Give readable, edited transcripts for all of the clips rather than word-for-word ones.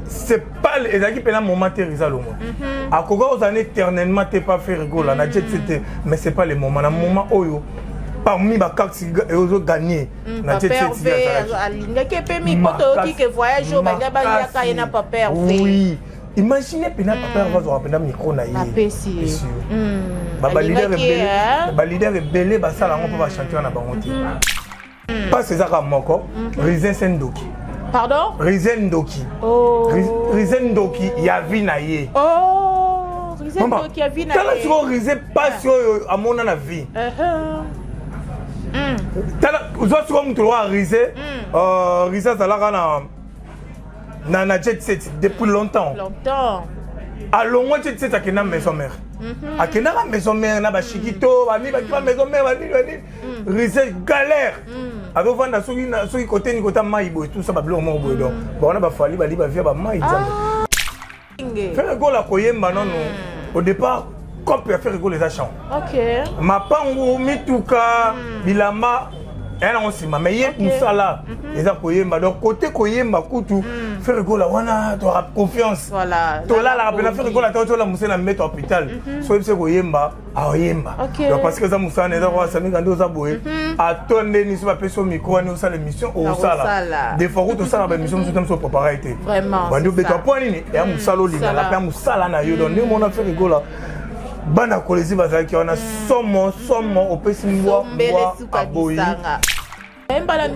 C'est pas ezalaki mpena moment te. Eza longwa, akoka kozala na éternellement te pa Ferre Gola na jet set, mais c'est pas le moment. Na moment oyo, parmi bacarte ezogagner na jet set, alingaki epe mi po toyoki ke voyage oyo balinga bayaka ye na Papa Hervé. Oui, imagine mpena Papa Hervé azwaka mpena micro na ye. Apesi ye. Baleader ebele basala yango mpo bachanteur na bango te. Mpasi ezaka moko, Rizen se ndoki. Pardon? Rizen ndoki. Rizen ndoki ya vie na ye. Tala sikoyo Rize, mpasi oyo amona na vie. Tala, ozwa sikoyo moto lokola Rize. Rize azalaka na jet set depuis longtemps. Longtemps. Alongwa jet set, akenda maison mère. Akendaka maison mère na bashikito bani, baki ba maison mère banini banini. Rize galère, azovanda soki kote ni kota mai boye, tout ça, babiloko moko boye. Donc bawana bafali bali bavia bamai. Nzambe, Ferre Gola koyemba nano au départ, cope ya Ferre Gola eza chant. Mapangu, mituka, bilamba eya nango nsima, mais ye mosala eza koyemba. Donc kote koyemba kutu, Ferre Gola wana toaka confiance, tolalaka mpena Ferre Gola tola mosala na mbeto hôpital, so oyebisi koyemba, aoyemba. Donc parce que eza mosala na eza koa samika nde oza boye, ato ndeni so bapesi yo micro wani, osala émission, osala. Des fois kutu osala baémission mosusu te, mosu oprépare te, bandi obeta mpo nini, eya mosala olingaka mpe ya mosala na yo. Donc ndenge mona Ferre Gola, bana kolezi bazalaki wana somo somo, opesi mbwa, mbwa aboyi. Ayemba na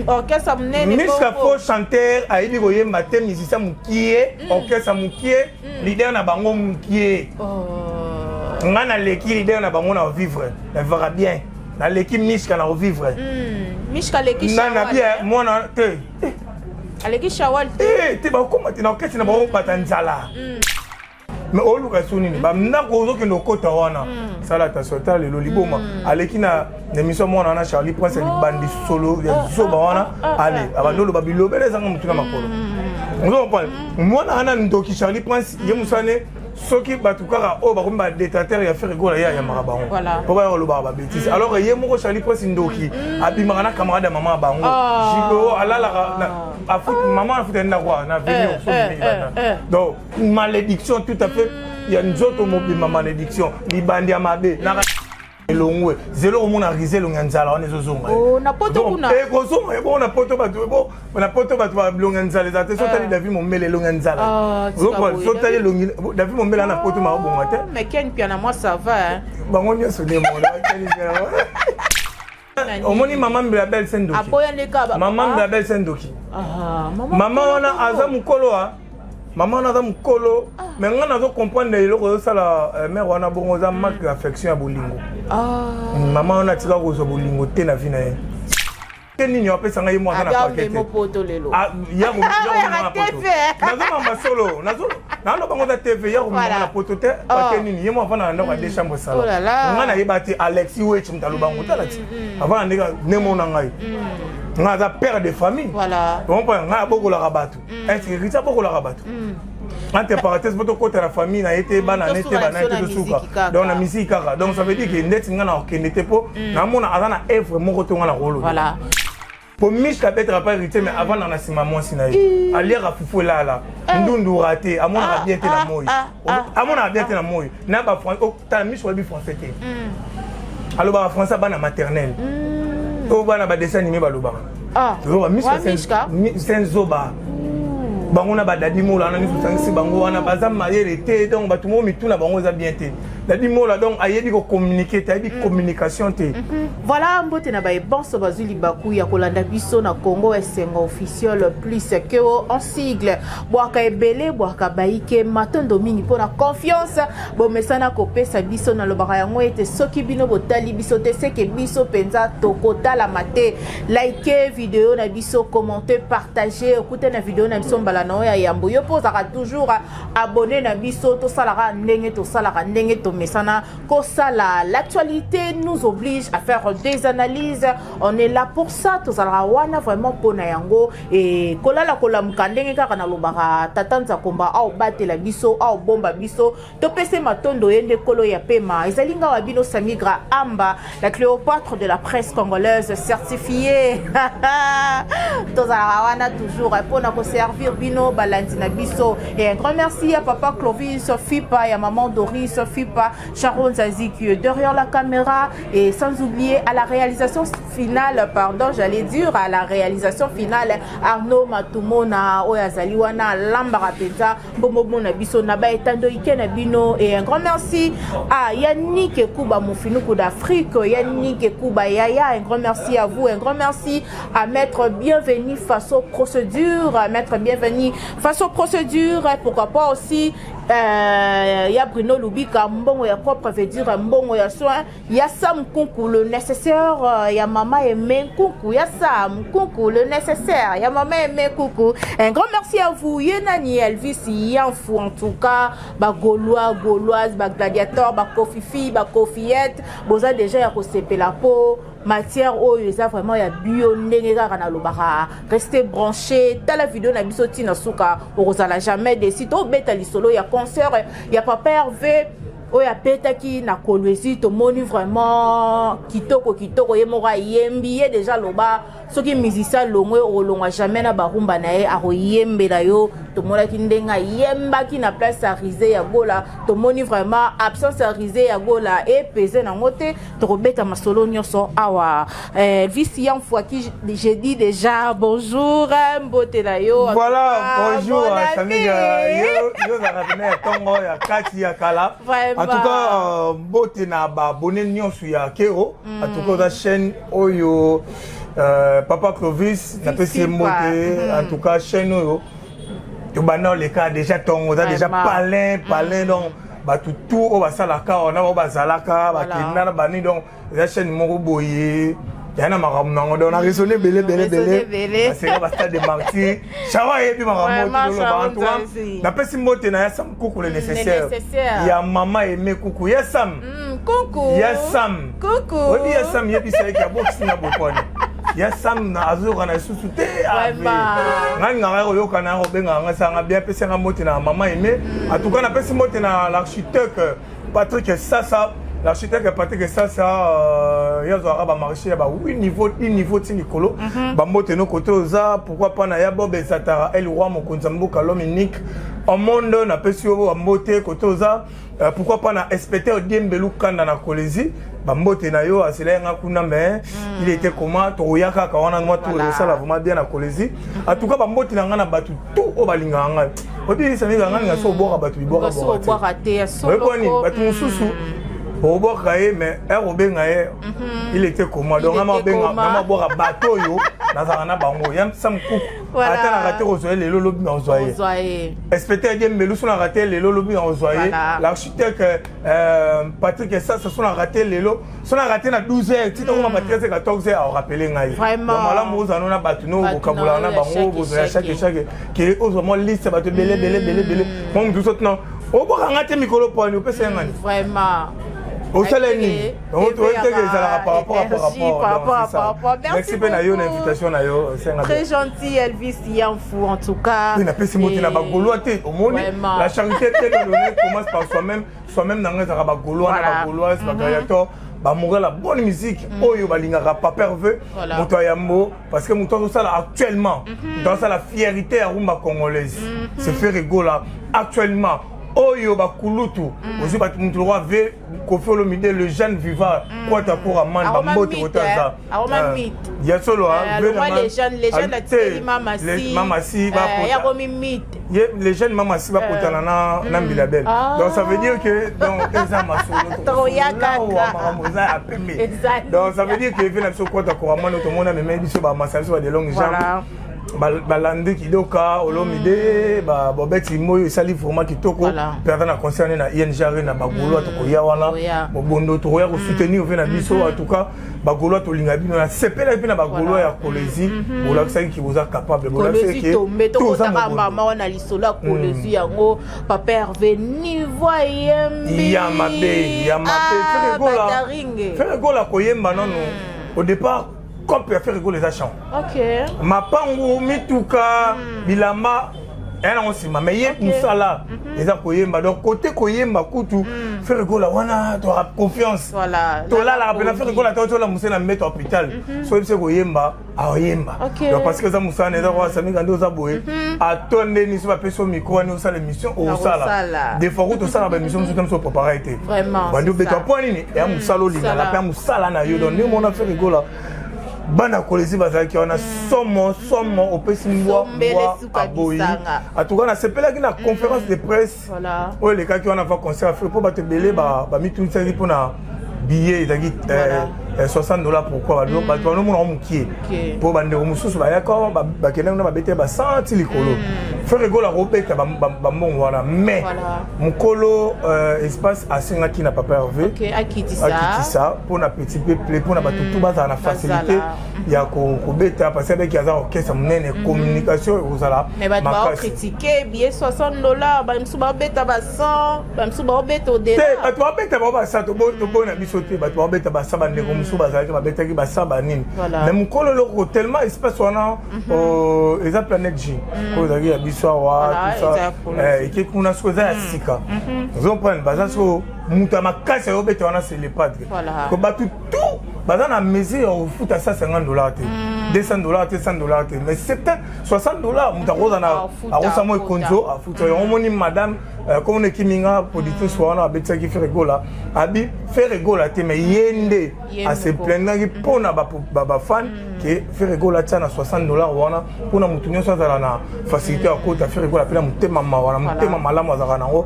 orchestre monene. Miska faux chanteur, ayebi koyemba te, musicien mokie, orchestre mokie, leader na bango mokie. Nga naleki leader na bango na vivre, navivaka bien, naleki Mishka na kovivre. Mishka aleki? Na bien mwana te. Aleki Shawal te? Te, bakokoma te na orchestre na bango, bata nzala. Mais oluka so nini, bandako ozokende okota wana, sala attention. Tala lelo liboma aleki na émission mwana wana Charlie Prince, libandi solo ya zoba wana. Ale abandi oloba bilobele ezanga motu na makolo. Ozo comprendre, mwana wana ndoki Charlie Prince, ye mosane soki bato kaka oyo bakomi badétracteur ya Ferre Gola, ye ayambaka bango mpo baya kolobaka babêtises, alors ye moko Charlie Prince ndoki abimaka na camarade ya mama ya bango Jigo, alalaka mama afuta ndako na avenue. Donc malédiction tout à fait ya nzoto mobimba, malédiction, libandi ya mabe elongwe zelo komona rise elongi ya nzala wana ezozonga. Ekozonga ebongo na poto. Bato na poto, bato balongi ya nzala eza te. So otali David Mombele, elongi ya nzala. So otali elongi David Mombele na poto, maobonga te. Bango nyonso nde mona. Omoni mama Mbila Belle se ndoki, mama Mbila Belle se ndoki. Mama wana aza mokolo, a mama wana aza mokolo, mais ngai nazo comprendre eloko ezosala mare wana bongo, eza manque d'affection ya bolingo. Mama wana atika kozwa bolingo te na vie na ye te. Nini apesa ngai? Ye mo aza na pake te, nazomamba solo, naloba ngo eza TV ya komema na poto te. Pake nini? Ye mo avanda na ndako ya deux chambre salon. Ngai nayeba te, Alexi Wech moto aloba ngo. Tala ti avanda ndenge nemo na ngai. Ngai aza père de famille, ngai abokolaka bato. Est-ce Rita abokolaka bato? Entre parenthèse, po tokota na famille na ye te, bana ne te, bana ye te, tosuka donc na misiki kaka. Donc ça veut dire que ndeti ngai na okende te, mpo namona aza na œuvre moko te ngai na koloba po Mishka abetaka pa Héritier, mais avant na nsima mwasi na ye aliaka fufu elala ndundura te, amonaka bien te na moi, amonaka bien te na moi na batala. Mishka oyebi français te, alobaka français bana maternelle oyo, bana badessin animé balobaka. Mishka zoba, bango na badadi Mola wana nyonso osangisi bango wana, baza mayele te. Donc bato moko mituna bango eza bien te. Dadi Mola donc ayebi kocommuniquer te, ayebi communication te. Voilà, mbote na baye bonso bazwi libaku ya kolanda biso na Congo Esengo Officiel Plus Keo en sigle. Bwaka ebele, bwaka bayike, matondo mingi mpona confiance bomesana kopesa biso. Nalobaka yango ete soki bino botali biso te, seke biso mpenza tokotalama te. Like video na biso, commente, partage. Okute na video na biso mbala na oyo ya yambo, yo mpo ozalaka toujours abonné na biso. Tosalaka ndenge tosalaka, ndenge tomesana kosala. L'actualité nous oblige à faire des analyses, on est là pour ça. Tozalaka wana vraiment mpona yango. E kolala kolamuka, ndenge kaka nalobaka, tata Nzakomba aobatela biso, aobomba biso, topese matondo ye nde nkolo ya pema. Ezali ngawa bino Samigra Amba, la Cléopâtre de la presse congolaise certifiée. Tozalaka wana toujours mpona koservir bino. bino balandi na biso. Et un grand merci à papa Clovis Fipa et à maman Doris Fipa, Sharon Zazi qui est derrière la caméra et sans oublier à la réalisation finale, pardon, j'allais dire à la réalisation finale Arnaud Matumona oyo azali wana lambaka mpenza mbombo na biso na ba etando ike na bino. Et un grand merci à Yannick Kuba Mofinuku d'Afrique, Yannick Kuba Yaya, un grand merci à vous, un grand merci à Maître Bienvenu face aux procédures, à Maître Bienvenu face aux procédures, pourquoi pas aussi ya Bruno Lubika, mbongo ya propre veut dire mbongo ya soin, ya Sam Kunku le nécessaire, ya mama Aimé Kunku, ya Sam Kunku le nécessaire, ya mama Aimé Kunku. Un grand merci à vous, Yenani Elvis Yanfou, en tout cas, ba Gaulois, Gauloise, ba gladiateur, ba Kofifi, ba Kofiette, boza déjà ya kosepela po matière oyo eza vraiment ya bio. Ndenge kaka nalobaka, restez branché, tala video na biso ntina suka, okozala jamais déçu. Tobeta lisolo ya concert ya papa Hervé oyo apetaki na Kolwezi. Tomoni vraiment kitoko kitoko, ye moko ayembi ye déjà. Loba soki musicien alongwe, okolongwa jamais na barumba na ye, akoyembela yo. Tomonaki ndenge ayembaki na place ya Rise ya Gola. Tomoni vraiment absence ya Rise ya Gola epese nango te. Tokobeta masolo nyonso awa. Visi Yamfwaki, je dis déjà bonjour, mbote na yo. Voilà, bonjour Samiga, yo ozalaka pene ya ntongo ya kati ya kala. En tout cas, mbote na baabonnés nyonso ya Kero. En tout cas, oza chaîne oyo papa Clovis napesi ye mbote. En tout cas, chaîne oyo tobanda oleka déjà ntongo, oza déjà palin palin. Donc bato tout oyo basalaka wana, oyo bazalaka bakenda na bani, donc eza chaîne moko boye ya na makambo nango. Donc na raisonne ebele ebele ebele, basenga bastade de Martyr, Shawa ayebi makambo toloba. En tout cas, napesi mbote na ya Sam Kuku le nécessaire, ya mama Aime Kuku, ya Sam, ya Sam, oyebi ya Sam, yebisa yeki abokisi na boponi ya Sam na azoyoka na lisusu te. Ngai ngaka koyoka na kobengaka nga sanga bien. Apesi nga mbote na mama Aime. En tout cas, napesi mbote na l'architecte Patrick Sasa. L'architecte Patrick Sasa, ye azwaka bamarché ya ba 8 niveau, 10 niveau ti likolo. Bambote no kote oza. Pourquoi pas na ya Bob Esatara El Roi, mokonzi ya mboka, l'homme unique au monde, napesi yo bambote kote oza. Pourquoi pas na inspecteur Diembelu Kanda na Kolezi, bambote na yo. Asela yanga kuna, mais il était comment, tokoya kaka wana mwa tour ezosala vraiment bien na Kolezi. En tout cas, bambote na ngai na bato tout oyo balingaka ngai. Obisamika ngai ninga so obwaka bato bibwaka te, oyebwani bato mosusu obwaka ye, mais ere obenga ye, il était comment. Donc nga mabwaka bato oyo nazalaka na bango. Ya Sam Kuku, ata naka te kozwa ye lelo, lobi na kozwa ye. Inspecteur Diembelu, so naka te lelo, lobi na kozwa ye. L'architecte Patrick Sasa, so naka te lelo, so naka te na 12 heures ti tokoma ba 13, 14 heures, aorappeler ngai. Malamu ozala no na bato no bokabolaka na bango, bozwa ya chaque chaque ke ozwa mwa liste bato ebele ebele ebele ebele. Mwa motu so tina obwakanga te mikolo pwani opesa ye ngani. Vraiment. Osala nini? Donc toyeteke ezalaka par rapport à par rapport. Merci mpe na yo na invitation na yo. Très gentil, Elvis Yanfou, en tout cas. Oui, napesi mbote na bagaulois te. Omoni, la charité bien donnée commence par soi-même. Soi-même nanga ezalaka bagaulois na bagauloise, bagladiator, bamoura la bonne musique oyo balingaka papa Hervé, moto ya yambo, parce que moto azosala actuellement, moto azosala fierté ya rumba congolaise, c'est Ferre Gola actuellement. Oyo bakulutu ozwi bato, motu lokwa ve Kofi Olomide, le jeune vivant Kwata Koraman, bambote kote aza ya solo. Mamasi, les jeunes mamasi bakotana na Mbila Bel. Donc ça veut dire que donc eza masolo makambo eza ya pembe. Donc ça veut dire que ve na biso Kwata Koraman, tomona meme biso bamasa biso ba de longue jambe, balandi kidoka Olomide, babeti moyo esali vraiment kitoko. Mpe aza na concert na ING na bagaulois, tokoya wana mobondo, tokoya kosoutenir mpe na biso. En tout cas, bagaulois, tolinga bino. Nasepelaki mpe na bagaulois ya Kolezi, bolakisaki boza capable. Bolakisaki na lisolo ya Kolezi yango, papa Hervé niveau ayembi. Ya mabe, ya mabe. Ferre Gola koyemba nano au départ comme ya Ferre Gola eza chant. Mapangu, mituka, bilamba. Eya nango nsima, mais ye mosala eza koyemba. Donc côté koyemba kutu, Ferre Gola wana toaka confiance. Tolalaka mpena Ferre Gola, tola mose na mbeto hôpital, so oyebisi koyemba, aoyemba. Donc parce que eza mosala na eza koa samika nde oza boye, ato ndeni so bapesi yo micro wani, osala émission, osala. Des fois kutu osala baémission mosusu te, mosu oprépare te, bandi obeta. Mpo nini? Eya mosala olingaka mpe ya mosala na yo. Donc ndenge mona Ferre Gola, bana kolesi bazalaki wana, somo somo, opesi mbwa, mbwa aboyi. En tout cas nasepelaki na conférence de presse oyo elekaki wana va concert Afrique, mpo bato ebele bamitunisaki mpona billet ezalaki 60 $. Pourquoi bato banomona ngo mokie? Mpo bandeko mosusu bayaka, bakendaki na babete basanti likolo. Ferre Gola akobeta bambongo wana, mais mokolo espace asengaki na papa Hervé akitisa mpona petit peuple, mpona bato tu bazala na facilité ya kobeta, parce que abeki aza orchestre monene, communication ekozala. Makasi billet 60 $, bamisusu babeta ba 100, bamisusu baobeta au-delà. Te, bato babeta bao basa, toboyi na biso te. Bato babeta basa, bandeko mosusu bazalaki babetaki basa banini, mais mokolo eloko tellement espace wana eza Planète J oyo ezalaki ya biso awa, eke kuna soki eza ya sika, ozocomprendre, baza soko moto ya makasi ayobeta wana, c'est le padre. Ko bato tout baza na mesure ya kofuta 150 $ te, 200 $ te, 100 $ te, mais c'est 60 $. Moto akoza na akosamo ekonzo afuta yango. Omoni madame komona ekiminga productrice wana abetisaki Ferre Gola, abi Ferre Gola te, mais ye nde ase plaignaki mpona bafan ke Ferre Gola atia na 60 $ wana mpona motu nyonso azala na facilité ya kota. Ferre Gola mpe na motema mawa, na motema malamu azalaka nango,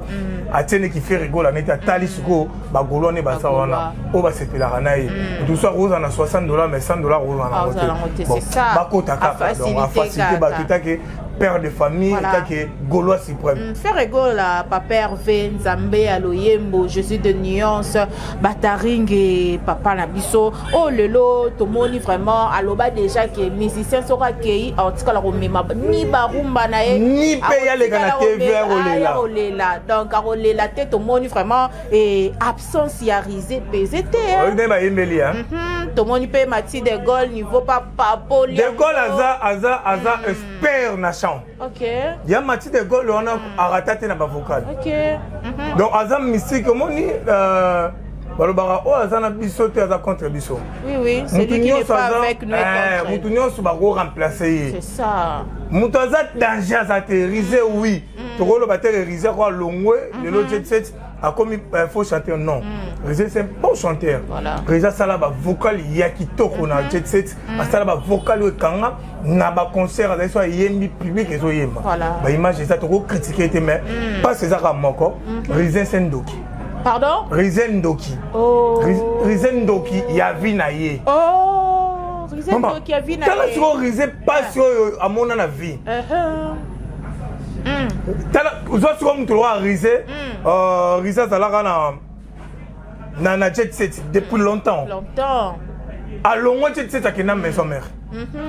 atie neki Ferre Gola neti atali sikoyo bagaulois nde baza wana oyo basepelaka na ye. Motu mosusu akozala na 60 $, mais 100 $ akozala nango te. Bakota kaka, donc afacilité bato etake père de famille, etake gaulois suprême. Ferre Gola, papa Hervé, Nzambe ya loyembo, Jésus de nuance, bataringe papa na biso oyo lelo tomoni vraiment aloba déjà ke musicien soki akei, aotikala komema ni barumba na ye. Ni mpe yaleka na TV akolela. Akolela, donc akolela te. Tomoni vraiment absence ya Rise pese te. Nde bayembeli. Tomoni mpe Mati de Gaulle, niveau papa. De Gaulle aza expert na chant. Ya Mati de Gaulle wana arata te na bavocal. Donc aza mystique. Omoni, balobaka oyo aza na biso te aza contre biso. Motu nyonso bakoremplace ye. Moto aza danger aza te. Rise, oui, tokoloba te Rise ako alongwe lelo jet set, akomi faux chanteur. Non, Rise c'est un bon chanteur. Rise asala bavocal ya kitoko na jet set, asala bavocal oyo ekanga na baconcert, azali so ayembi, public ezoyemba, baimage eza, tokocritiquer te. Mais mpasi ezaka moko, Rise se ndoki. Pardon? Rise ndoki. Oh. Rise ndoki ya vie na ye. Oh, Rise ndoki ya vie na ye. Tala sikoyo Rise, mpasi oyo amona na vie. Tala, ozwa sikoyo moto lokola Rise. Rise azalaka na jet set depuis longtemps. Longtemps. Alongwa jet set, akenda maison mère.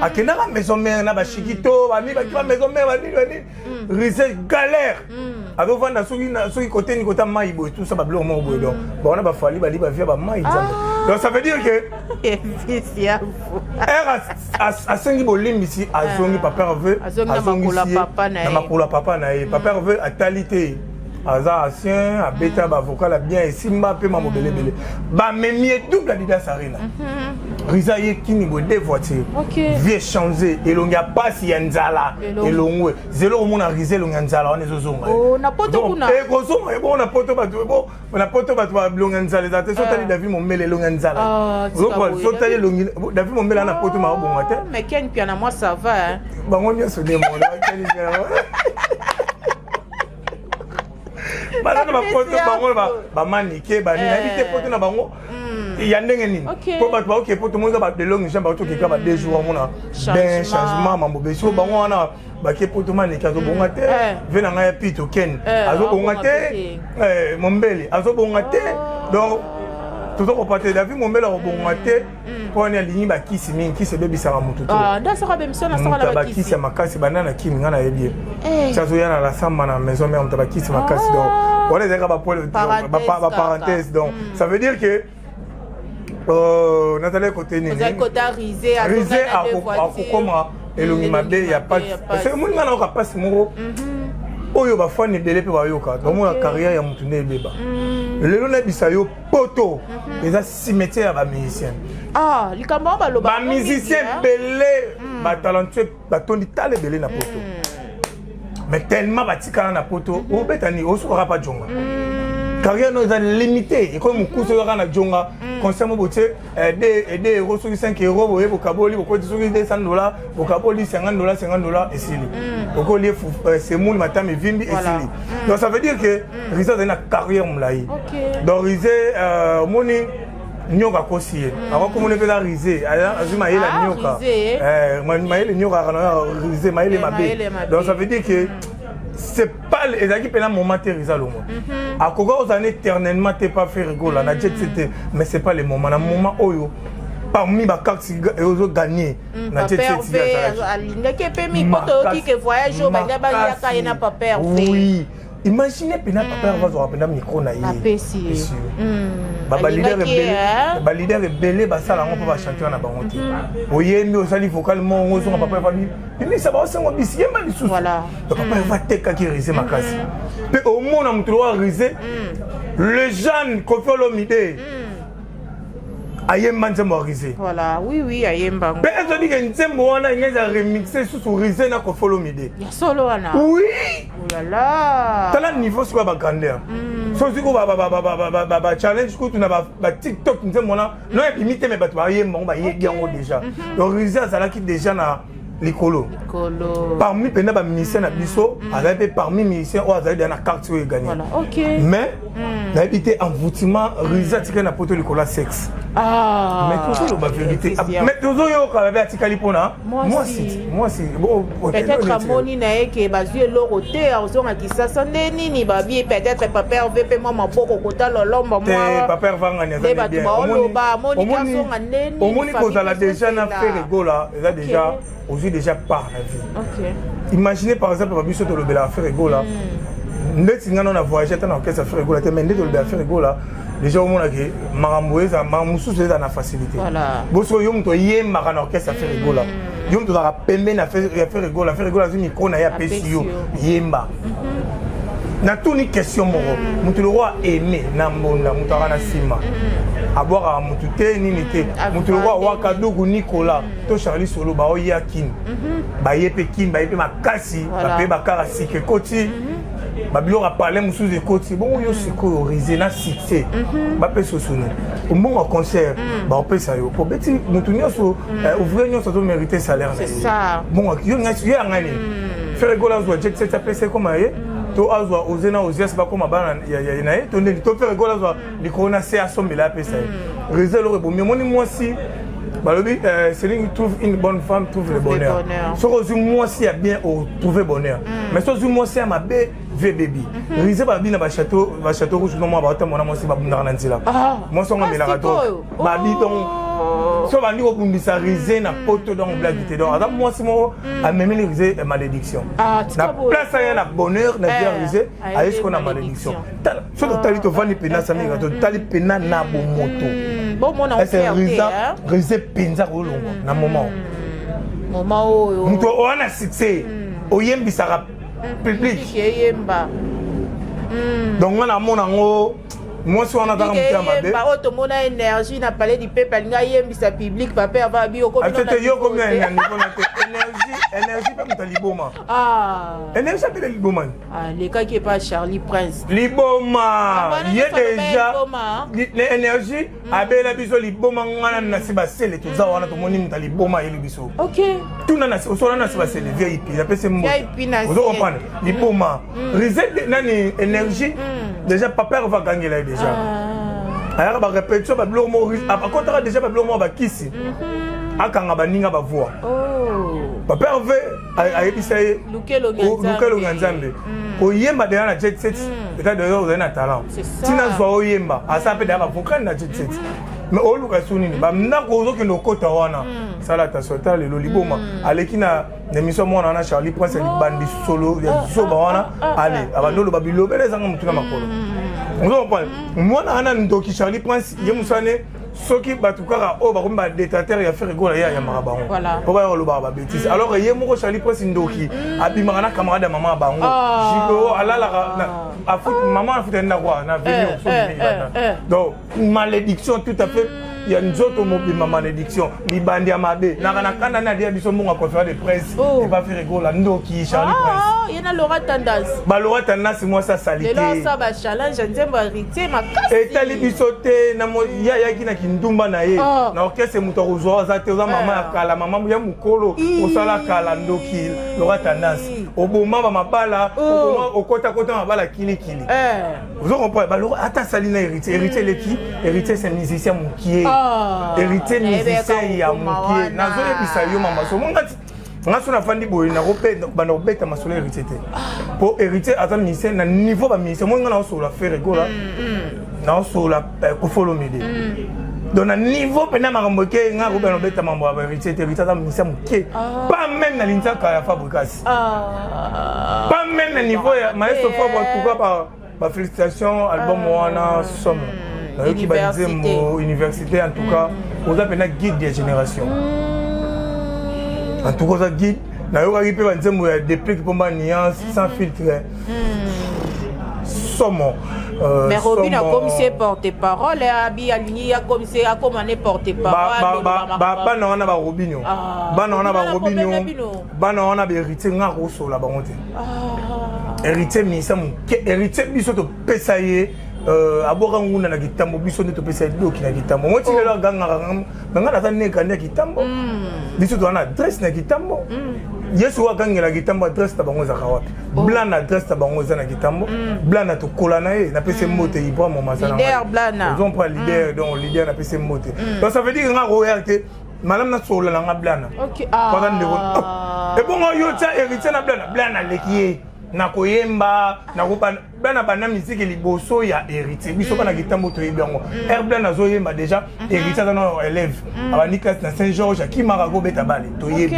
Akendaka maison mère na bashikito banini, baki ba maison mère banini banini. Rise galère, azovanda soki kote ni kota mai boye, tout ça, babiloko moko boye. Donc bawana bafali bali bavia bamai Nzambe. Donc ça veut dire que ere asengi bolimbisi, azongi, papa Hervé azongisi na makolo ya papa na ye. Papa Hervé atali te, aza ancien, abeta bavocal ya bien, esimba mpe mambo ebelebele. Bamemi ye double Adidas Arena. Riza ye kini boye, deux voitures. Vie change, elongi ya pasi ya nzala elongwe. Zelo komona Rise, elongi ya nzala wana ezozonga. Ekozonga ebongo na poto. Bato na poto, bato balongi ya nzala eza te. So otali David Mombele, elongi ya nzala. So otali elongi David Mombele na poto, maobonga te. Bango nyonso nde mona baza na bapoto, bango bamanike banini, nayebi te poto na bango ya ndenge nini, mpo bato baoke poto monika badelongi jambe baotokeka ba 2 jours, amona ben changement mambo besiko. Bango wana bake poto, maneke azobonga te, ve na ngai ya pito ken azobonga te, Mombele azobonga te. Donc tozokopa te, David Mombele akobonga te mpo wani alingi bakisi mingi, kisi ebebisaka motu. To bakisi ya makasi banda na kini, ngai nayebi ye ti azoya na lasamba na maison mère, moto bakisi makasi. Donc wana ezalaka baparenthèse. Donc ça veut dire que nazali kote nini, Rise akokoma elongi mabe ya pasi, parce que omoni ngai nayoka pasi moko. Oyo bafani ebele mpe bayoka, bamona carrière ya motu nde ebeba. Lelo nayebisa yo, poto eza cimetière ya bamusicien. Ah, likambo yango baloba. Bamusicien ebele, batalentueux batondi tala ebele na poto, mais tellement batikala na poto, obetani osukaka pa jonga, carrière no eza limité, ekomi mokusu, ezaka na jonga. Concert mo botie 2 euro, soki 5 euro, boye bokaboli, bokoti soki 200 dollar, bokaboli 50 dollar, 50 dollar, esili. Okolie semoule, matama evimbi, esili. Donc ça veut dire que Rise azali na carrière molai. Donc Rise, omoni nyoka akosi ye, akokomona mpe eza Rise azwi mayele ya nyoka, mayele nyoka aka na Rise, mayele mabe. Donc ça veut dire que c'est pas ezalaki mpena moment te. Rise alongwa, akoka kozala éternellement te pa Ferre Gola na jet set te, mais c'est pas le moment. Na moment oyo, parmi bacarte ezogagner na jet set, alingaki mpe mingi po toyoki ke voyage oyo balinga baliaka ye na Papa Hervé. Oui, imagine mpena Papa Hervé azwaka mpena micro na ye. Apesi ye. Baleader ebele basala yango mpo bachanteur na bango te. Oyembi, osali vocal mongo, ozonga, Papa Hervé bimisa, baosengo bisi, yemba lisusu. Donc Papa Hervé atekaki Rise makasi. Mpe omona moto lokola Rise, le jeune Koffi Olomide ayemba nzembo ya Rise. Voilà, oui, ayemba. Mpe ezobike nzembo wana enge eza remixé susu, Rise na Koffi Olomide. Ya solo wana? Oui. Olala. Tala niveau sikoyo ya bagrandeur. So sikoyo bachallenge kutu na baTikTok, nzembo wana no ebimi te, me bato bayemba yango, bayebi yango déjà. Donc Rise azalaki déjà na likolo parmi mpena bamusicien na biso, azali mpe parmi musicien oyo azali deja na carte oyo egagné. Mais nayebi te, envoûtement Rise atikali na poto likolo ya sexe. Mais tozoloba vérité, mais tozoyoka babe atikali mpona mwasi, mwasi. Peut-être amoni na ye ke bazwi eloko te, azonga Kisasa nde nini babi, peut-être Papa Hervé mpe mwa maboko kotala olomba. Papa Hervé angani. Aza bato baoloba, amoni azonga nde nini. Omoni, kozala déjà na Ferre Gola eza déjà ozwi déjà part na vie. Imaginez par exemple babiso tolobelaka Ferre Gola, ndeti nga na voyage ata na orchestre Ferre Gola te, mais nde tolobela Ferre Gola déjà, omonake makambo eza, makambo mosusu eza na facilité. Boso yo moto oyembaka na orchestre Ferre Gola, yo moto ozalaka pembeni ya Ferre Gola, Ferre Gola azwi micro na ye, apesi yo, yemba. Natuni question moko: moto lokwa aime na mbonda, moto aka na nsima abwakaka motu te, nini te, moto lokwa Wakadugu Nicolas to Charlie Solo, baoya Kini, baye mpe Kini, baye mpe makasi, bape bakara sika ekoti, babiloko ya palais mosusu ekoti. Bongo yo sikoyo Rise na succès, bapesa osuni mbongo ya concert, baopesa yo po beti motu nyonso, ouvrier nyonso azomérite salaire na ye. Bongo yo ya ngai nini? Ferre Gola azwa jet set, apesa ekoma ye, to azwa oze na Ozias, bakoma bana na ye, to ndeni, to Ferre Gola azwa likolo na se, asombela, apesa ye. Rise eloko ebomi, omoni mwasi, balobi celui qui trouve une bonne femme trouve le bonheur. Soki ozwi mwasi ya bien, otrouve bonheur, mais soki ozwi mwasi ya mabe, vie bebi. Rise babi na bachateau, bachateau rouge no mwa baotamona mwasi, babundaka na nzela, mwasi wango amelaka drogue, babi. Donc so bandi kobundisa Rise na poto, donc blague te. Donc aza mwasi moko amemeli Rise malédiction. Na place aya na bonheur na vie ya Rise, aye sikoyo na malédiction. Tala, so totali, tovandi mpena samika, totali mpena na bomoto, Rise mpenza kolongwa na moment Moment oyo. Moto oya na succès, oyembisaka public. Eyemba. Donc nga namona yango, mwasi wana azaka moto ya mabe. Oyo tomona énergie na Palais du Peuple, alingi ayembisa public, Papa Hervé abi te, yo komi na niveau na te. Énergie, énergie mpe moto ya liboma, énergie apele liboma. Alekaki epa Charlie Prince. Liboma ye déjà na énergie abela biso liboma. Ngana na si basele, toza wana, tomoni moto ya liboma ayeli biso. Tuna osola na si basele VIP, apesi mbote, ozo comprendre liboma. Rise nani, énergie déjà Papa Hervé agangela ye déjà, ayaka barépétition, babiloko moko akɔtaka déjà, babiloko moko bakisi akanga baninga bavoi. Papa Hervé ayebisa ye: Luka elongi ya Nzambe. Koyemba deja na jet set eza deja ozali na talent, ntina zwa oyemba, asala mpe deja bavocal na jet set, mais oluka so nini, bandako ozokende okota wana, sala attention. Tala lelo liboma aleki na émission mwana wana Charlie Prince ya libandi solo ya zoba wana, ale abandi oloba bilobele ezanga motu na makolo. Ozo comprendre, mwana wana ndoki Charlie Prince, ye mosane. Soki bato kaka oyo bakomi badétracteur ya Ferre Gola, ye ayambaka bango po baya kolobaka babêtises, alors ye moko Charlie Prince ndoki, abimaka na camarade ya mama ya bango. Jigo alalaka, mama afuta ndako na veni. Donc malédiction tout à fait ya nzoto mobimba, malédiction, libandi ya mabe naka na kanda nde alia biso mbongo ya conférence de presse epa Ferre Gola. Ndoki Charlie Prince. Ye na Laura Tendance. Balora Tendance, mwasi asali te. Lelo bachallenge nzembo ya Héritier makasi. Etali biso te. Ye ayaki na kindumba na ye na orchestre, moto akozwa aza te. Oza mama ya kala, mama ya mokolo, osala kala. Ndoki Laura Tendance, oboma bamabala, okotakota mabala kilikili. Ozo comprendre? Balora ata asali na Héritier, Héritier eleki. Héritier, c'est musicien mokie. Héritier, musicien ya mokie. Nazoyebisa yo, mama, so mongati nga so nafandi boye, banda kobeta masolo Héritier te, po Héritier aza musicien na niveau bamusicien. Moi nga naosolola Ferre Gola, naosolola Koffi Olomide. Donc na niveau mpena makambo eke, nga kobena obeta mambo ya Héritier te. Héritier aza musicien moke, pas même na linzaka ya Fabregas, pas même na niveau ya maestro Fabre. En tout cas, bafélicitation, album wana somo, nayoki banzembo Université. En tout cas, oza mpena guide ya génération. En tout cas, oza guide. Nayokaki mpe banzembo ya Deplick Mpomba, Nuance sans filtre, somo. Mais Robin akomisi ye porte parole, abi alingi akomisi, akoma ne porte parole. Bana wana baRobinho, bana wana baRobinho, bana wana baHéritier, nga kosola bango te. Héritier misa moke, Héritier biso topesa ye, abwaka ngunda na kitambo, biso nde topesa ye doki na kitambo. Moti lelo agangaka me nga naza neka nde ya kitambo. Biso toza na adresse na kitambo. Yesu oyo agangela kitambo, adresse na bango ezalaka wapi? Blana, adresse na bango eza na kitambo. Blana tokola na ye, napesi mbote. Ibra Momasa Leader. Leader, donc leader, napesi mbote. Donc ça veut dire nga koya te, malamu nasolola na nga Blana waza ndeko. Ebongo yo tia Héritier na Blana, Blana aleki ye na koyemba. Bana banda misiki liboso ya Héritier. Biso bana kitambo toyebi yango. Air Blana azoyemba déjà, Héritier aza na élève, abandi classe na Saint Georges, akimaka kobeta bale, toyebi.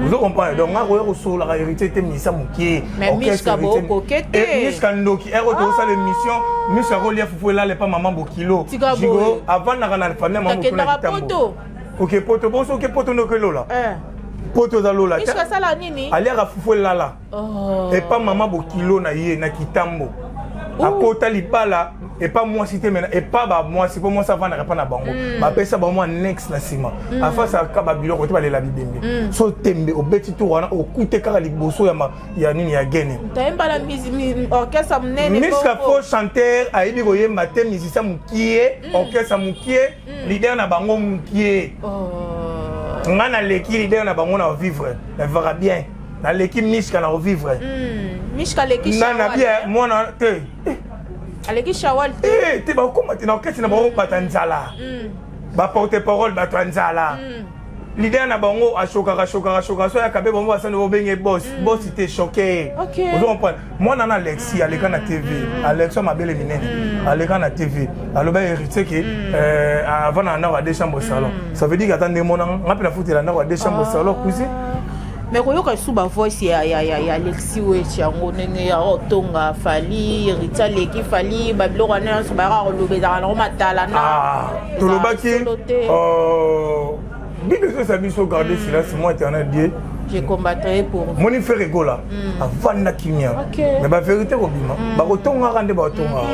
Ozo comprendre? Donc nga koya kosololaka Héritier te, misa mokie. Miska ndoki. Ere oyo tozosala émission, Miska akolia fufu elala epa mama bokilo. Jigo avandaka na famille ya mama bokilo na kitambo. Oke poto bonso, oke poto ndoki elola, poto eza lola. Aliaka fufu elala epa mama bokilo na ye na kitambo. Akota libala epa mwasi te, mena epa bamwasi, mpo mwasi avandaka epa na bango, bapesa bango annexe na nsima, afasaka babiloko te, balela bibembe. So tembe obeti tour wana, okute kaka liboso ya nini ya gene. Miska faux chanteur, ayebi koyemba te, musicien mokie, orchestre mokie, leader na bango mokie. Nga naleki leader na bango na vivre, navivaka bien, naleki Miska na kovivre. Mishka aleki? Na bien mwana te. Aleki Shawal te? Te, bakokoma te na orchestre na bango. Bato ya nzala, baporte parole, bato ya nzala. Leader na bango ashokaka, ashokaka, ashokaka. So ayaka mpe bango basani obenge boss, boss te, choqué. Ozo comprendre? Mwana na Alexi aleka na TV, Alexi mabele minene aleka na TV, aloba Héritier ke avant na ndako ya deux chambres salon. Ça veut dire ata nde mona nga mpe nafutela ndako ya deux chambres salon kusi. Mais koyoka lisusu bavoice ya Alexi Wetch yango, ndenge ya otonga Fally, Héritier aleki Fally, babiloko wana nyonso bayaka koloba, ezalaka nango matala na Tolobaki Bible ezoyesa biso: garde silence, moi Éternel Dieu, je combattrai pour vous. Moni Ferre Gola avanda kimia, mais bavérité kobima, bakotongaka nde bakotongaka.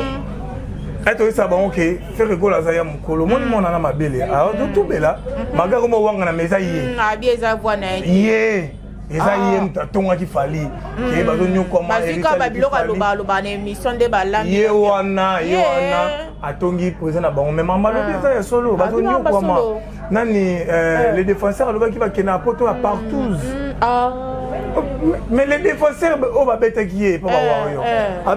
Etoyesa bango ke Ferre Gola aza ya mokolo. Moni mwana na mabele azotubela magaro mo wangana, ma eza ye. Abi eza voi na ye. Ye eza ye moto atongaki Fally ke bazonyokwama. Bazwika babiloko alobaloba na émission nde balambi. Ye wana, ye wana atongi président na bango. Mais mama alobi eza ya solo, bazonyokwama. Nani, les défenseurs alobaki bakende na poto ya partout. Mais les défenseurs oyo babetaki ye mpo bawario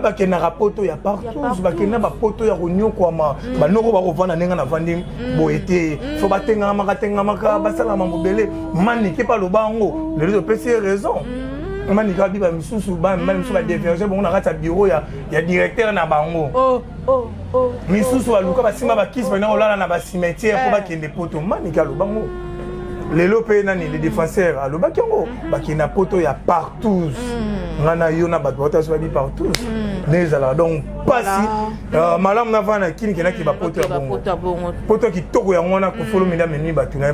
bakendaka poto ya partout, bakenda bapoto ya konyokwama. Banoko bakovanda ndenge navandi boye te, fo batengamaka tengamaka, basalaka mobele. Manike mpe aloba yango, lelo topesi ye raison. Manike abiba misusu, bamibali misusu badévierge bango na kati ya bureau ya directeur na bango. Misusu baluka basimba bakisi, bana kolala na bacimetière mpo bakende poto. Manike alobango lelo mpe. Nani, le défenseur alobaki yango, bakende na poto ya partout. Nga na yo na bato baota so babi partout. Nde ezalaka donc mpasi. Malamu navanda na kini kendaki bapoto ya bongo, poto ya kitoko yango wana. Koffi Olomide amemi bato na ye,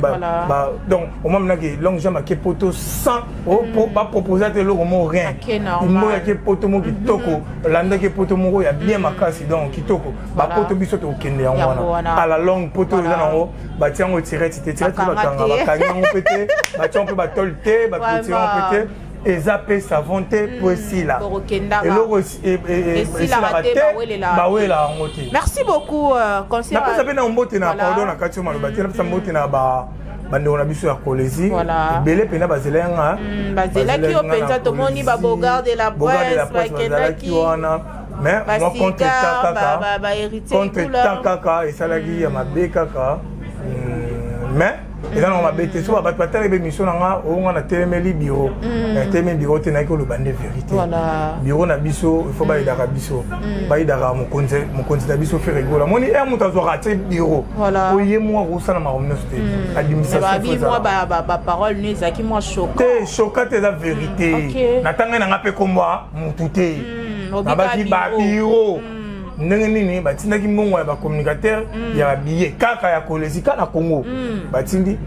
donc omwa minaki longue jambe ake poto sans bapropose ate eloko moko, rien. Mboyo ake poto moko kitoko, landaki poto moko ya bien makasi, donc kitoko. Bapoto biso tokokende yango wana à la longue. Poto eza nango, batia yango tirette te, tirette bakanga, bakangi yango mpe te, batia yango mpe batole te, baclôture yango mpe te, eza mpe savon te po esila. Eloko esilaka te, bawelaka yango te. Merci beaucoup. Napesa mpe na mbote na, pardon, na kati oyo maloba te, napesa mbote na bandeko na biso ya Kolezi ebele mpenza bazela yanga. Bazelaki yo mpenza, tomoni babogard de la presse bakendaki wana, mais mwa contretemps kaka, contretemps kaka esalaki ya mabe kaka, mais eza nango mabe te. So bato batalaki baémission na nga oyo, nga natelemeli bureau, natelemeli bureau te, nayaki koloba nde vérité. Bureau na biso, il faut bayedaka biso, bayedaka mokonzi na biso Ferre Gola. Moni e moto azwaka atie bureau po ye moko akosala makambo nyonso te. Administration te, choka te, eza vérité. Natangai nanga mpe kombwa motu te, nabaki babureau ndenge nini batindaki mbongo ya bacommunicateur ya babillet kaka ya Kolezi kaka na Congo, batindi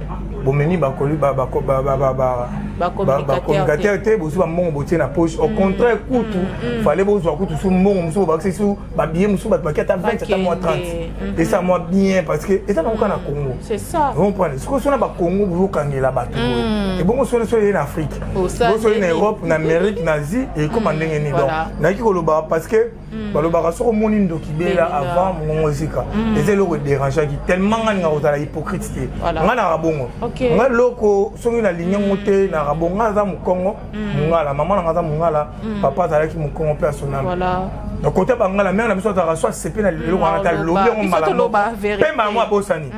bomemi bacommunicateur te, bozwi bambongo botie na poche. Au contraire kutu, fallait bozwa kutu su mbongo mosusu, bobakisi su babillet mosusu, bato baki ata 20, ata mwa 30, esa mwa bien, parce que eza nango kaka na Congo. Comprendre sikoyo, so na bacongo bozokangela bato boye, ebongo soni so eye na Afrique, boso ye na Europe, na Amérique, na Asie, ekóma ndenge nini? Donc nayaki koloba parce que balobaka soki omoni ndoki bela avant mongongo ezika. Eza eloko edérangeaki tellement nga ninga kozala hypocrite te. Nga naka bongo, nga eloko soki nalingi yango te, naka bongo. Nga aza mokongo mongala, mama nanga aza mongala, papa azalaki mokongo mpe asonami. Donc kote bangala, mare na biso azalaka so asepe na eloko wana te, alobi yango mbala mpe mbala moko abosani.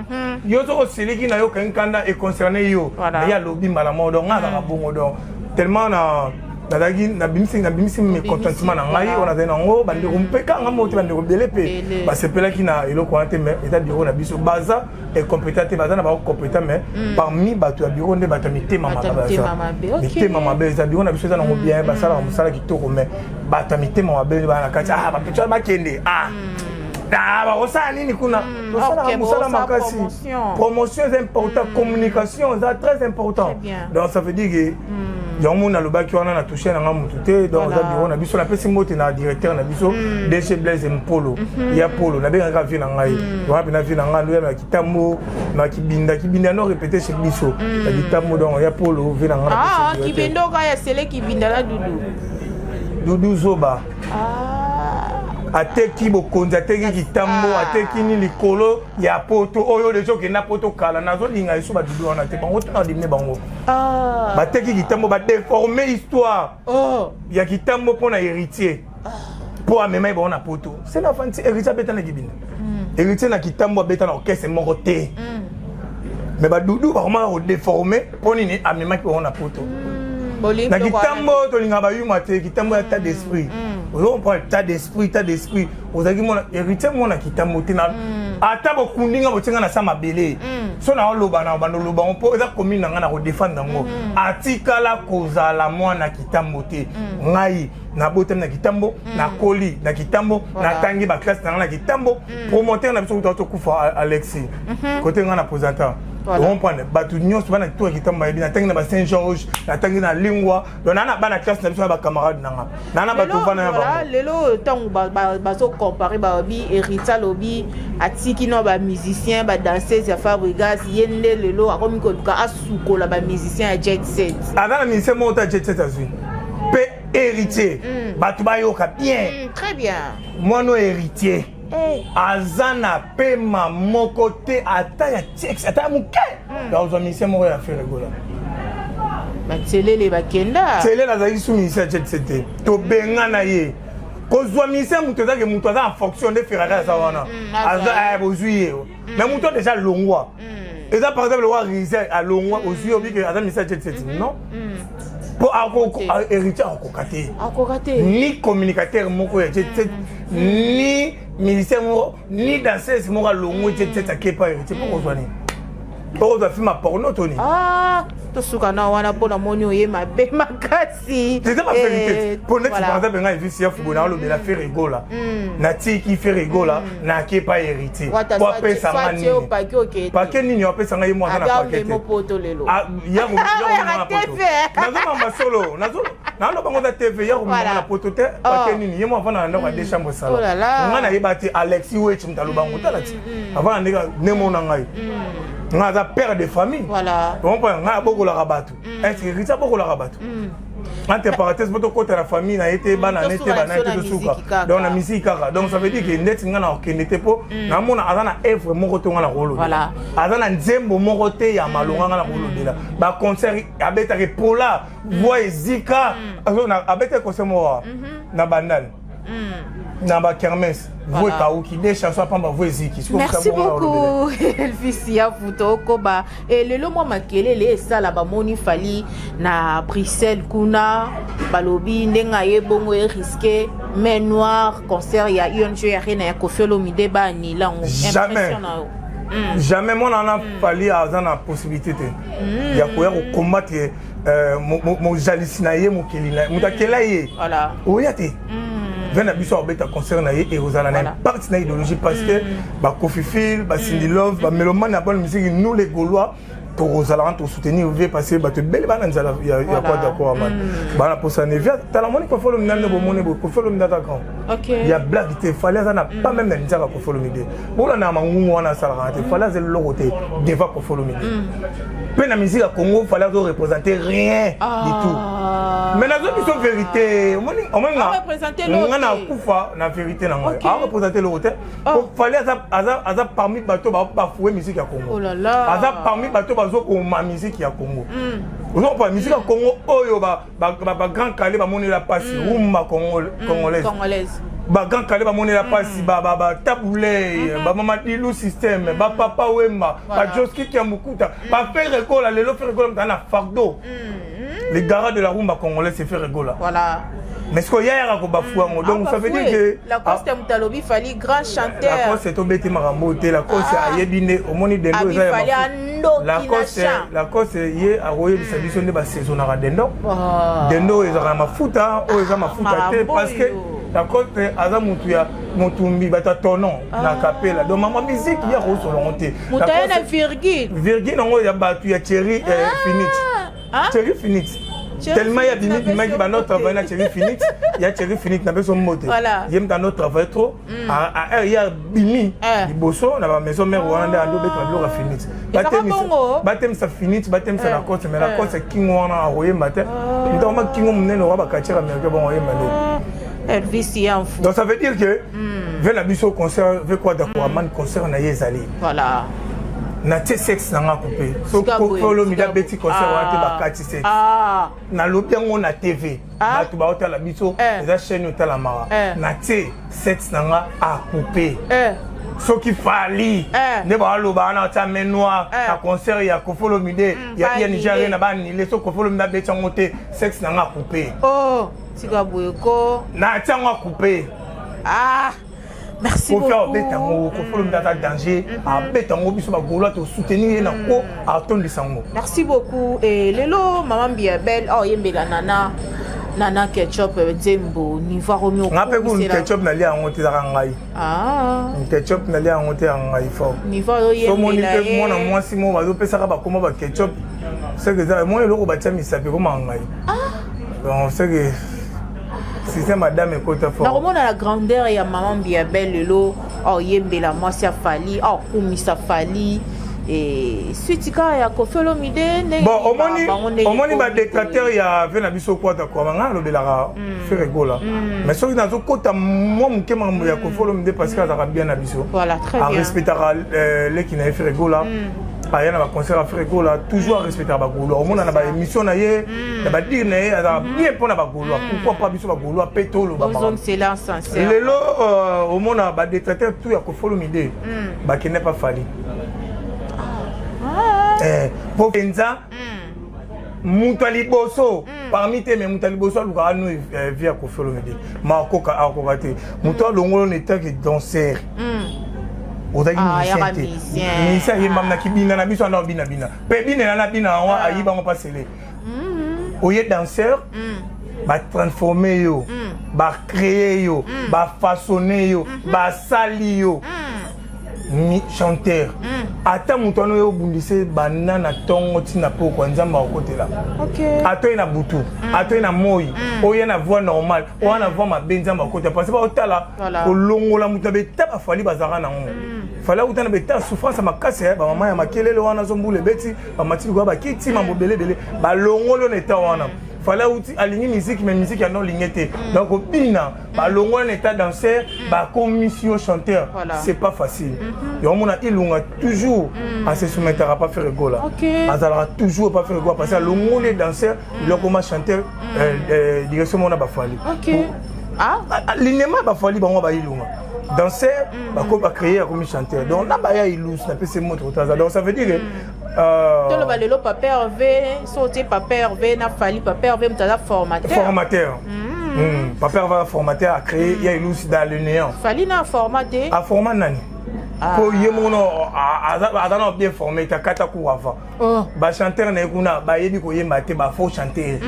Yo soki osiliki na yo, okangi kanda, econcerne yo, ye alobi mbala moko. Donc nga azalaka bongo, donc tellement na nazalaki nabimisi mécontentement na ngai oyo nazali nango. Bandeko mpe kanga moko te, bandeko ebele mpe basepelaki na eloko wana te, mais eza bureau na biso, baza incompétent te, baza na bango compétent, mais parmi bato ya bureau nde bato ya mitema mabe baza. Mitema mabe eza. Bureau na biso eza nango bien, basalaka mosala kitoko, mais bato ya mitema mabe baa na kati. Ah, bapeto bakende, ah, bakosala nini kuna? Tosalaka mosala makasi, promotion eza important, communication eza très important. Donc ça veut dire que yango moni nalobaki wana, na touche nanga motu te. Donc eza bureau na biso. Napesi mbote na directeur na biso, DG Blaise Mpolo ya Polo, nabengaka vie na ngai wana mpe na vie na ngai ndoya na kitambo na Kibinda. Kibinda no répété chez biso na kitambo, donc ya Polo, vie na ngai. Kibinda oka ya sele, Kibinda na Dudu. Dudu zoba ateki bokonzi, ateki kitambo, ateki ni likolo ya poto oyo deja okenda poto kala. Nazolinga esu badudu wana te, bango tuna dimine bango bateki kitambo, badéforme histoire ya kitambo mpo na héritier, mpo amemai bango na poto. C'est la fanti. Héritier abeta na Kibinda, héritier na kitambo abeta na orchestre moko te, mais badudu bakomaka kodéforme mpo nini? Amemaki bango na poto. Na kitambo tolingaka bayuma te, kitambo ya état d'esprit, ozo comprendre? État d'esprit, état d'esprit ozalaki mona héritier mona kitambo te. Ata bokundi nga, botie nga na sa mabele, so na oloba na bando oloba ngo mpo eza commune na nga na kodéfendre yango. Atikala kozala mwana kitambo te. Ngai nabotami na kitambo, nakoli na kitambo, natangi baclasse na ngai na kitambo. Promoteur na biso kuta tokufa, Alexis kote ngai na présentant, comprendre? Bato nyonso bana tour ya kitambo bayebi. Natangi na ba Saint Georges, natangi na Lingwa, donc naa na bana classe na biso na bacamarade na nga, naa na bato vana ya bango. Lelo ntango bazocompare, balobi héritier alobi atiki no bamusicien, badanseuse ya Fabregas, ye nde lelo akomi koluka asukola bamusicien ya Jet Set. Aza na musicien moko ta Jet Set azwi mpe héritier, bato bayoka bien. Très bien. Mwana oyo héritier aza na pema moko te, ata ya tiex, ata ya moke, ya kozwa musicien moko ya Ferre Gola. Batelele bakenda. Telele azalaki su musicien ya Jet Set te, tobengana ye. Kozwa musicien moto ezaki moto aza en fonction nde Ferrari aza wana, aza bozwi ye, mais moto déjà longwa. Eza par exemple lokwa Rise alongwa, ozwi obike aza musicien ya Jet Set, non, mpo héritier akokoka te, ni communicateur moko ya Jet Set, ni musicien moko, ni danseuse moko alongwe Jet Set akepa héritier mpo kozwa nini? Okozwa film ya porno to nini? Ah, tosuka na wana mpo namoni oye mabe makasi. Eza bavérité mpo neti par exemple ngai Elvis Yafu boye, naolobela Ferre Gola, natiki Ferre Gola, nake pa Héritier po apesa nga nini? Pake nini apesa ngai? Ye mo aza na pake te. Nazomamba solo, naloba ngo za TV ya komema na poto te. Pake nini? Ye mo avanda na ndako ya deux chambre salon. Ngai nayeba te, Alexis Wetch moto aloba ngo. Tala ti avanda ndenge ndemo na ngai, ngai aza père de famille, comprend? Ngai abokolaka bato. Est ce que Héritier abokolaka bato? Entre parenthèse, po tokɔta na famille na ye te, bana ne te, bana ye te, tosuka donc na misiki kaka. Donc ça veut dire que ndeti ngai na okende te, mpo namona aza na œuvre moko te. Ngai na kolobela aza na nzembo moko te ya malonga. Ngai na kolobela baconcert abetaka epola, voix ezika. Abetaki concert moko na Bandale, na bakermesse, voix ekauki, de chanson apamba, voix eziki. Merci beaucoup, Elvis Yafu. Tokoba lelo mwa makelele esala, bamoni Fally na Bruxelles kuna, balobi ndenge aye bongo erisquer main noire, concert ya ING Arena ya Koffi Olomide baanila yango. Jamais, jamais. Mwana wana Fally aza na possibilité te ya koya kocombattre mojalisi na ye, mokili na ye, moto akela ye. Oya te ve na biso abeta concert na ye, ekozala na impact na idéologie, parce que bakofifile, baCindy Love, bamélomane ya bonne musique, nous les Gaulois, tokozala wana tosoutenir vie, parce que bato ebele bana nzala ya kwa d'accord man bana posane via. Tala, moni Koffi Olomide nde bomoni boye, Koffi Olomide aza grand ya blague te. Fally aza na pas même na nzaka Koffi Olomide. Bolandaka mangungu wana asalaka te. Fally aza eloko te devant Koffi Olomide. Mpe na musique ya Congo, Fally azo représente rien du tout. Mais nazo biso vérité, omoni nga na kufa na vérité na ngai, areprésente eloko te. Fally aza parmi bato bafoué musique ya Congo, aza parmi bato bazokoma musique ya Congo. Ozokopa musique ya Congo oyo baGrand Kallé bamonela mpasi, rumba congolaise, baGrand Kallé bamonela mpasi, baTabu Ley, baMamadilu Système, baPapa Wemba, baJosky Kiambukuta, baFerre Gola. Lelo Ferre Gola moto na fardeau, les garants de la rumba congolaise, c'est Ferre Gola. Mais ce que yayaka kobafu yango, donc ça veut dire que Lacoste moto alobi Fally grand chanteur. Lacoste tobeti makambo te. Lacoste ayebi nde omoni dendo eza ya Lacoste. Lacoste ye akoyebisa biso nde basaisonnaka dendo. Dendo oyo ezalaka na mafuta, oyo eza mafuta te, parce que Lacoste aza motu ya motumbi, bato ya tonon na kapela. Donc mama musique ye akosolongo te. Moto aye na virgule. Virgule yango ya bato ya Thierry Finit, Thierry Finit, tellement ya bimi bimaki bando travaille na Thierry Finit, ya Thierry Finit na biso mbote. Ye moto ando travaille trop, ye abimi liboso na bamaison mare wana nde ando obeta biloko ya Finit. Batemisa Finit, batemisa Lacoste, mais Lacoste kingo wana akoyemba te. Moto akoma kingo monene oka baquartier américain bongo, oyemba nde. Elvis Yanfu. Donc ça veut dire que ve na biso concert ve kwa d'accord man, concert na ye ezali natie sexe na nga coupe. So Olomide abeti concert wana te, bakati sexe. Nalobi yango na TV, bato baotala biso, eza chaîne otalamaka. Natie sexe na nga acoupe. Soki Fally nde baaloba wana atia main noire na concert ya Koffi Olomide ya ING Arena, banile. So Koffi Olomide abeti yango te, sexe na nga acoupe. Tika boye ko. Natia yango acoupe. Ah, merci. Koffi abeta yango, Koffi Olomide aza danger, abeta yango, biso bagaulois tosoutenir ye na ko atondisa yango. Merci beaucoup. E lelo mama Mbiya Bel oyembela Nana Ketchup nzembo niveau akomi. Nga mpe kunu ketchup nalia yango te, ezaka ngai. Ketchup nalia yango te, ya ngai fort. Niveau. Somoni mpe mwana mwasi moko bazopesaka bakoma baketchup, seke eza mwana eloko batia misapi ekomaka ngai. Donc seke système madame ekota fort. Nakomona la grandeur ya mama Mbiya Bel lelo aoyembela mwasi ya Fally, aokumisa Fally suite kaka ya Koffi Olomide. Bon, omoni, omoni badétracteur ya ve na biso kwata kwama. Ngai alobelaka Ferre Gola, mais soki nazokota mwa moke makambo ya Koffi Olomide, parce que azalaka bien na biso, arespectaka leki na ye Ferre Gola, aya na baconcert ya Ferre Gola, toujours arespectaka bagaulois. Omona na baémission na ye, na badire na ye, azalaka bien mpo na bagaulois. Pourquoi pas biso bagaulois mpe toloba? Lelo omona badétracteur tout ya Koffi Olomide bakende pa Fally po mpenza moto ya liboso parmi te, mais moto ya liboso alukaka no vie ya Koffi Olomide, ma akoka te. Moto alongolo na etake danser. Ozalaki musicien te, musicien ayembami na kibinda na biso, anda obina bina mpe binela na bina yango, ayiba yango pasele. Oye danseur, batransforme yo, bacréer yo, bafaçonne yo, basali yo chanteur. Ata moto wana oyo obundise banda na ntongo ntina pokwa, Nzambe akokotela. Ata oye na butu, ata oye na moi, oye na voix normale, oya na voix mabe, Nzambe akokotela, parce baotala kolongola moto na beta. Bafali bazalaka nango, Fali akuta na beta souffrance ya makasi, bamama ya makelele wana, azombula ebeti, bamati likoya, bakiti mambo ebelebele, balongoli oyo na eta wana. Fali auti, alingi musique, mais musique yango olingi te, donc obina, balongoli na état danseur, bakomisi yo chanteur. C'est pas facile. Yango mona Ilunga toujours ase soumettaka pas Ferre Gola, azalaka toujours pas Ferre Gola, parce que alongoli danseur, biloko ma chanteur, direction mona Bafali linema, Bafali bango bailunga danseur, bako bacréer, akomi chanteur. Donc na baya ilus napesi moto kotaza, donc ça veut dire Toloba lelo Papa Hervé, so otie Papa Hervé na Fali, Papa Hervé moto aza formateur. Formateur. Papa Hervé formateur, a créé ya ilus dans le néant. Fali na format te. A format nani? Po ye moko aza na bien formé te, akata cours avant. Bachanteur na ye kuna bayebi koyemba te, bafaux chanteur,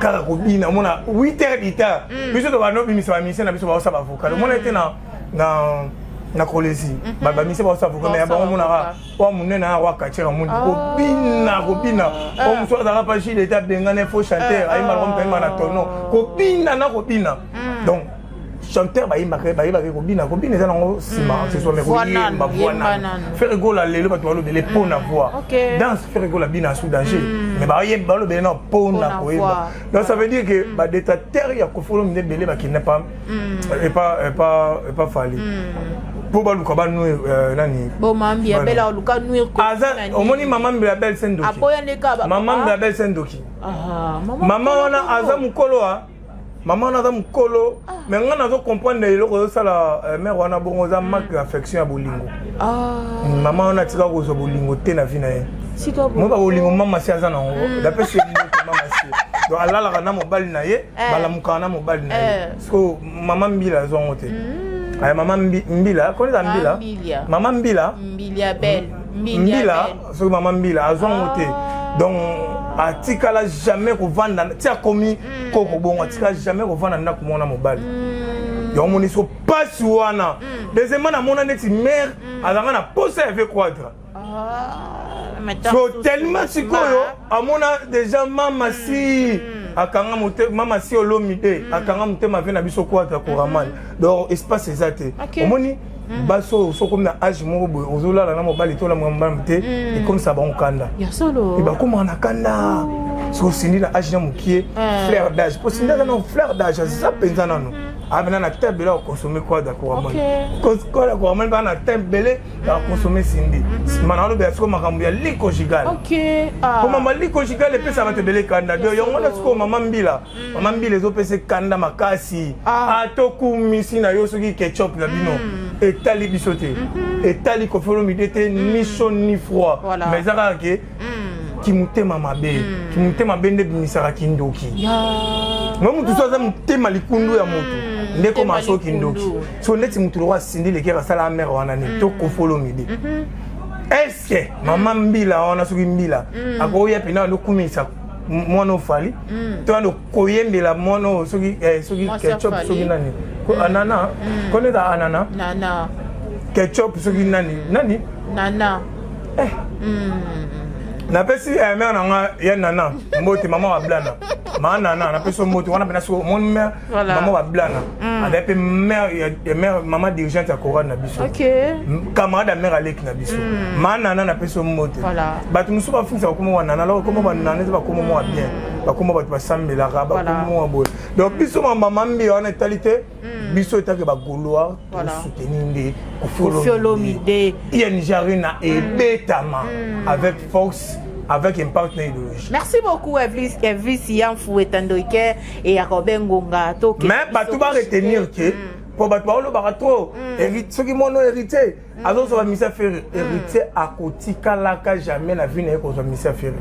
kaka kobina. Omona 8 heures du temps, biso to banobimisa bamusicien na biso, baosala bavocal. Omona ete na Kolesi bamusicien baosala vocal, mais ya bango omonaka oyo monene aya wa quartier, amoni kobina kobina. Oyo mosu azalaka pa gile ete abengana faux chanteur, ayemba loko moto ayemba na tono, kobina na kobina. Donc chanteur bayembaka, bayebaka kobina. Kobina eza nango nsima accessoire, mais koyemba, voix nano. Ferre Gola lelo bato balobele mpo na voix. Danse, Ferre Gola bina sous danger, mais bayemba, balobele na mpo na koyemba. Donc ça veut dire que badétracteur ya Koffi Olomide ebele bakende pa epa Fali mpo baluka banuire nani. Mama Mbilia Bel aluka nuire. Aza omoni Mama Mbilia Bel se ndoki. Mama Mbilia Bel se ndoki. Mama wana aza mokolo, a mama wana aza mokolo, mais ngai nazo comprendre eloko ozosala mare wana bongo, eza manque affection ya bolingo. Mama wana atika kozwa bolingo te na vie na ye. Mo babolingo mama si aza nango, dapesi ye mbote mama si. Donc alalaka na mobali na ye, balamukaka na mobali na ye. Siko mama Mbila azwango te. Aya mama Mbila koni eza Mbila, mama Mbila. Mbila, soki mama Mbila azwango te. Donc atikala jamais kovanda ti akomi koko bongo, atikala jamais kovanda ndako mwana mobali. Yango moni so pasi wana. Deuxièmement, namona neti mare azalaka na posa ya ve Quadra. So tellement sikoyo amona déjà mama si akanga motema, mama si Olomide akanga motema ave na biso Quadra Koraman. Donc espace eza te. Omoni basi oyo, soki okomi na age moko boye, ozolala na mobali to olamaka mobali te, ekomisa bango kanda. Bakomaka na kanda. Soki osindi na age na mokie, fleur d'âge, po Sindi aza na fleur d'âge, aza mpenza nano apena na temps ebele akoconsommer Quadra Koraman. Quadra Koraman baa na temps ebele akoconsommer Sindi. Nsima na alobela sikoyo makambo ya lit conjugal, po mama lit conjugal epesa bato ebele kanda. Donc yango wana sikoyo mama Mbila, mama Mbila ezopesa kanda makasi. Atokumisi na yo soki ketchup na bino etali biso te, etali Koffi Olomide te, ni chaud ni froid, mais eza kaka ke kimotema mabe, kimotema mabe nde ebimisaka kindoki. Mo mutu so aza motema likundu ya motu nde koma so kindoki. So neti mutu loko asindi lekeka asala mare wana nini to Koffi Olomide, est-ce mama Mbila wana, soki Mbila akoya mpena alokumisa mwana ofali to ando koyembela mwana oyo, soki soki ketchup, soki nani, anana koni eza anana, ketchup, soki nani nani. Nana. Napesi mare na nga ya Nana mbote, mama wa Blana, maa Nana, napesi yo mbote wana mpena. Soki omoni mare, mama wa Blana azali mpe mare ya mare, mama dirigeante ya chorale na biso, camarade ya mare aleki na biso. Maa Nana, napesi yo mbote. Bato mosusu bafungisa bakoma wa Nana, alors bakoma banana eza bakoma mwa bien, bakoma bato basambelaka, bakoma mwa boye. Donc biso mama Mbi wana etali te biso etake bagaulois, tosoutenir nde Koffi Olomide. ING Arena ebetama avec force, avec impact na idéologie. Merci beaucoup Evlis, Evlis Yanfu Etandoike et Robin Ngonga. Mais bato baretenir ke po bato baolobaka trop soki mwana Héritier azozwa bamisia Ferre, Héritier akotikalaka jamais na vie na ye kozwa misia Ferre.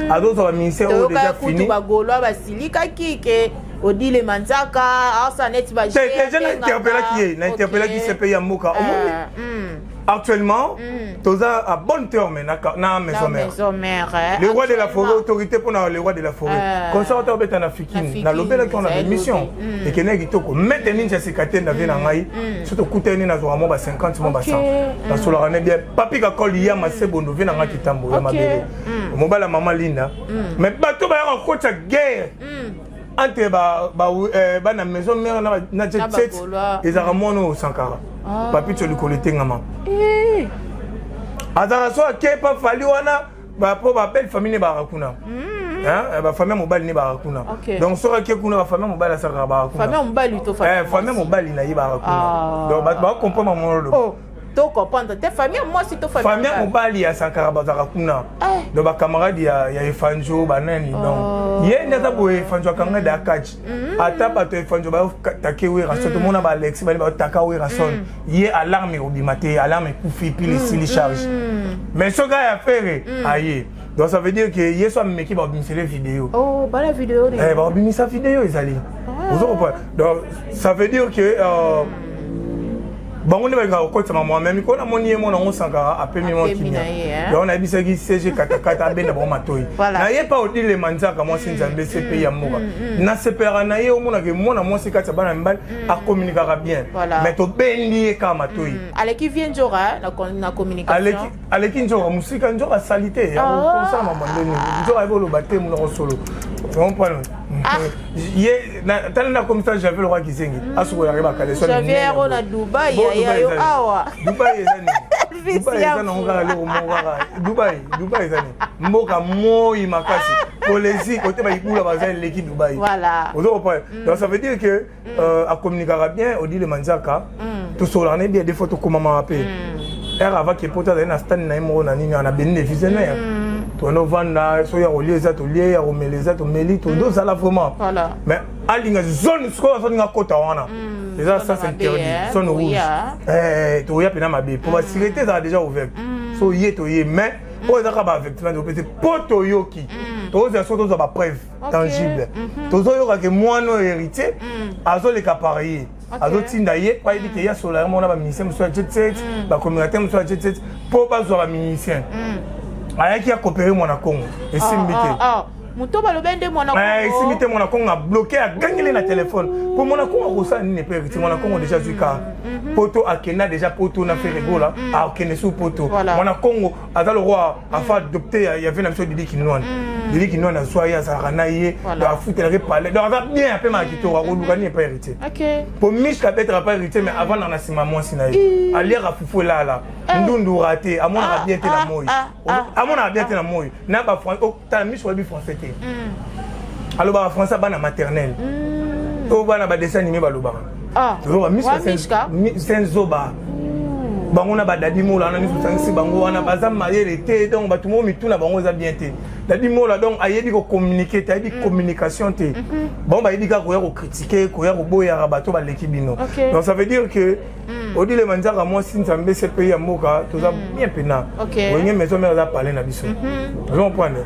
Azozwa bamisia oyo déjà fini. Bagaulois basilikaki ke. Odile Manzaka asala neti ba Te, déjà na interpellaki ye, na interpellaki CPI ya mboka. Omoni, actuellement toza à bon terme na maison mère. Maison mère. Le roi de la forêt, autorité mpona le roi de la forêt. Comme ça ota obeta na Fikini, nalobelaki wana émission ekende kitoko. Maître Ninja sika te na vie na ngai, so tokutani, nazwaka mwa ba 50, mwa ba 100, nasolaka ne bien. Papi Kakoli ya Masebondo, vie na ngai kitambo ya mabele, mobala mama Linda. Mais bato bayaka kokotisa guerre entre bana maison mère na jet set, ezalaka mwana oyo Sankara. Papi to likolo etengama, azalaka so ake pa Fally wana po babelle famille ne bakaka kuna, bafamille ya mobali ne bakaka kuna. Donc soki ake kuna, bafamille ya mobali asalaka bakaka kuna. Famille ya mobali na ye bakaka kuna. Donc bato bakocomprendre mona. To comprendre te, famille mwasi to famille ya mobali ya Sankara bazalaka kuna. Donc bacamarade ya Efanjo banani. Donc ye nde aza boye, Efanjo akanga de akaji. Ata bato ya Efanjo bayotake Werason, tomona baAlexi bani bayotaka Werason, ye alarme ekobima te, alarme ekufi, pile esili charge. Mais soki aya Ferre aye, donc ça veut dire que ye so ameki, babimisele video. Oh, bala video. Babimisa video ezali, ozo comprendre. Donc ça veut dire que bango nde balingaka kokotisa mama. Me mikolo namoni ye mwana yango Sankara apemi mwa kimia. Yango nayebisaki CG Katakata abenda bango matoi na ye mpa Odilema Nzaka, mwasi Nzambe, CPI ya mboka. Nasepelaka na ye, omonaka mwana mwasi kati ya bana mibali akommunikaka bien, mais tobendi ye kaka matoi. Aleki vie Nzora na communication. Aleki Nzoka mosika. Nzoka asali te, akosala mambo ndeni. Nzoka ayebi oloba te, monoko solo, comprendre ye. Tala na komisa Javier lokwa kizengi, asukolaka bakaleso. Javier na Dubai ya yo awa. Dubai eza nini? Dubai eza nango kaka loko moko kaka Dubai. Dubai eza nini? Mboka moi makasi, kolesi kote bayibula baza eleki Dubai. Ozo comprendre. Donc ça veut dire que acommuniquaka bien Odile Manzaka. Tosolaka na ye bien, des fois tokomamaka mpe ere avaki poto, azali na stade na ye moko na nini na Benin de visionnaire. Tondo ovanda, soki ya kolia eza tolie, ya komela eza tomeli, tozala vraiment. Mais alinga zone sikoyo, azolinga kota wana, eza sens interdit, zone rouge. Toya mpena mabe po basécurité ezala déjà ouverte. So ye toye, mais oyo eza kaka baavertissement topesi mpo toyoki, tozela soki tozwa bapreuve tangible. Tozoyoka ke mwana oyo héritier azoleka par ye, azotinda ye po ayebi ke ye asololaka mona bamusicien mosusu ya jet set, bacommunicateur mosusu ya jet set, mpo bazwa bamusicien. Ayaki akopere mwana Kongo, esimbi te. Moto balobi nde mwana. Esimbi te. Mwana Kongo abloqué, agangeli na telefone mpo mwana Kongo akosala nini epe héritier? Mwana Kongo déjà azwi ka poto, akenda déjà poto na Ferre Gola, akende su poto. Mwana Kongo aza le roi afa adopté ya vie na biso Didi Kinwani. Didi Kinwani azwa ye, azalaka na ye, afutelaki palais, donc aza bien, apemaka kitoko. Akoluka nini epa héritier? Po Mishka abetaka pa héritier, mais avant na nsima mwasi na ye aliaka fufu elala ndundura te, amonaka bien te na moi, amonaka bien te na moi na batala. Miso oyebi français te, alobaka français bana maternelle oyo, bana badessin animé balobaka. Miso nzoba bango na badadi Mola wana nyonso osangisi bango wana, baza mayele te. Donc bato moko mituna bango eza bien te. Dadi Mola donc ayebi kocommuniquer te, ayebi communication te. Bango bayebi kaka koya kocritiquer, koya koboyaka bato baleki bino. Donc ça veut dire que Odile Manzaka, mwasi Nzambe, CPI ya mboka, toza bien mpena. Wenge Maison Mère aza palais na biso, ozo comprendre.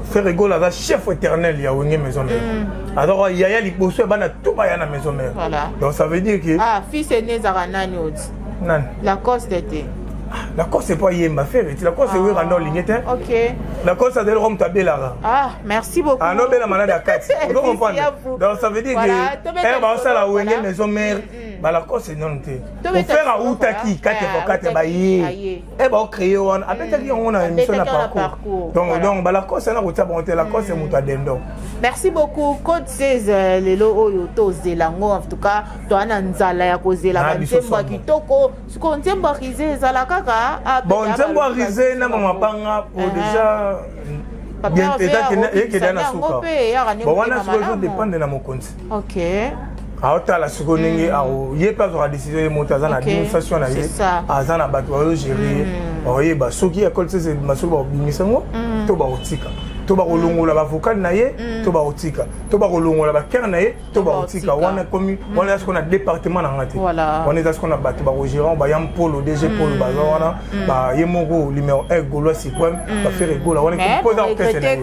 Ferre Gola aza chef éternel ya Wenge Maison Mère, aza yaya liboso ya bana to baya na Maison Mère. Donc ça veut dire que ah, fils aîné ezalaka nani oti? Nani? Lacoste te? Lacoste po ayemba Ferre ti Lacoste ewera nde olingi te. Lacoste azali lokwa moto abelaka. Ah, merci beaucoup. Anobela malade ya kati, ozo comprendre. Donc ça veut dire que ere baosala Wenge Maison Mère, balacoste nano te. Ofere autaki 4 fois 4, baye e baocréer wana, abetaki yango na émission na parcours. Donc balacoste ana kotia bango te, Lacoste moto adendo. Merci beaucoup. Code 16 lelo oyo tozela yango, en tout cas toa na nzala ya kozela banzembo ya kitoko. Sikoyo nzembo ya Rise ezala kaka? Bon, nzembo ya Rise na mamabanga po déjà ekende na suka. Bon, wana sikoyo ezodépendre na mokonzi. Aotala sikoyo ndenge ye mpe azwaka décision. Ye moto aza na administration na ye, aza na bato bazogérer ye, bakoyeba soki ekole sese ebima, soki bakobimisa yango to bakotika. To bakolongola bavocal na ye, to bakotika, to bakolongola bachœur na ye, to bakotika. Wana ekomi wana, eza sikoyo na département na nga te. Wana eza sikoyo na bato bakogérant, baya Mpolo, DG Polo, baza wana, baye moko numéro 1, Gaulois suprême, baFerre Gola wana, mpo eza orchestre na ye.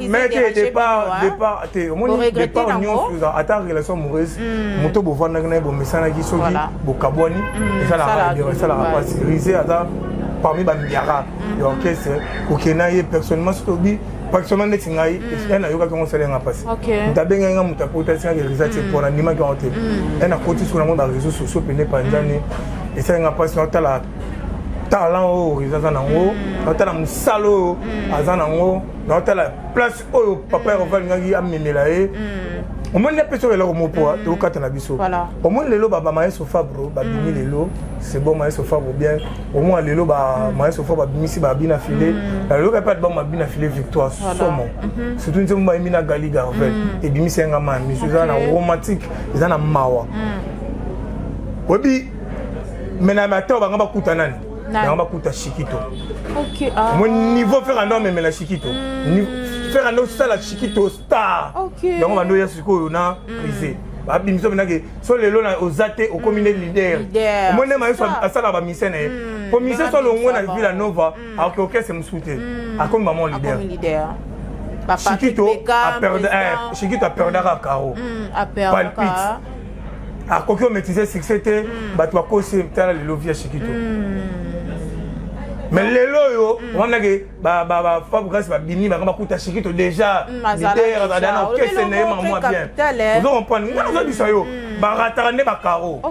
Mais te, départ te. Omoni, départ nyonso, ata relation amoureuse, moto bovandaki na ye, bomesanaki, soki bokabwani, esalaka mpasi. Rise aza parmi bambiaka ya orchestre. Kokenda ye personnellement, soki tobi personnellement neti ngai, e nayokaki yango, osalenga mpasi. Moto abengaki nga, moto apotasingaki risa te, mpona ndimaki yango te. E nakoti soki nango baréseau sociaux pene panzani, esalenga mpasi. Naotala talent oyo Risa aza nango, naotala mosala oyo aza nango, naotala place oyo papa Herve alingaki amemela ye. Omoni, apesi oyo eloko moko tokokata na biso. Omoni lelo bamaestro Fabro babimi lelo, c'est bon, maestro Fabro bien. Omona lelo bamaestro Fabro babimisi babina file na lelo mpe album babina file victoire somo, surtout nzembo bayembi na Gali Garvel, ebimisi yanga ma miso. Eza na romantique, eza na mawa. Oyebi, me na mateo banga bakuta nani? Bango bakuta Shikito. Mo niveau Ferre ando amemela Shikito, Ferre ando osala Shikito star. Yango bando oya sikoyo na Rise, babimisa mpenake. So lelo oza te, okomi nde leader. Omoni nde mayeso asalaka bamise na ye, po mise so alongwe na Villa Nova, akoki orchestre mosusu te, akomi bamo leader. Shikito aperdaka caro palpite, akoki omaîtrise succès te. Bato bakosi. Tala lelo via Shikito. Mais lelo oyo omonake baFabregas babimi, banga bakuta Shikito déjà leader, azala na orchestre na ye, makambo bien. Ozo comprendre nga nazobisa yo, barataka nde bacaro.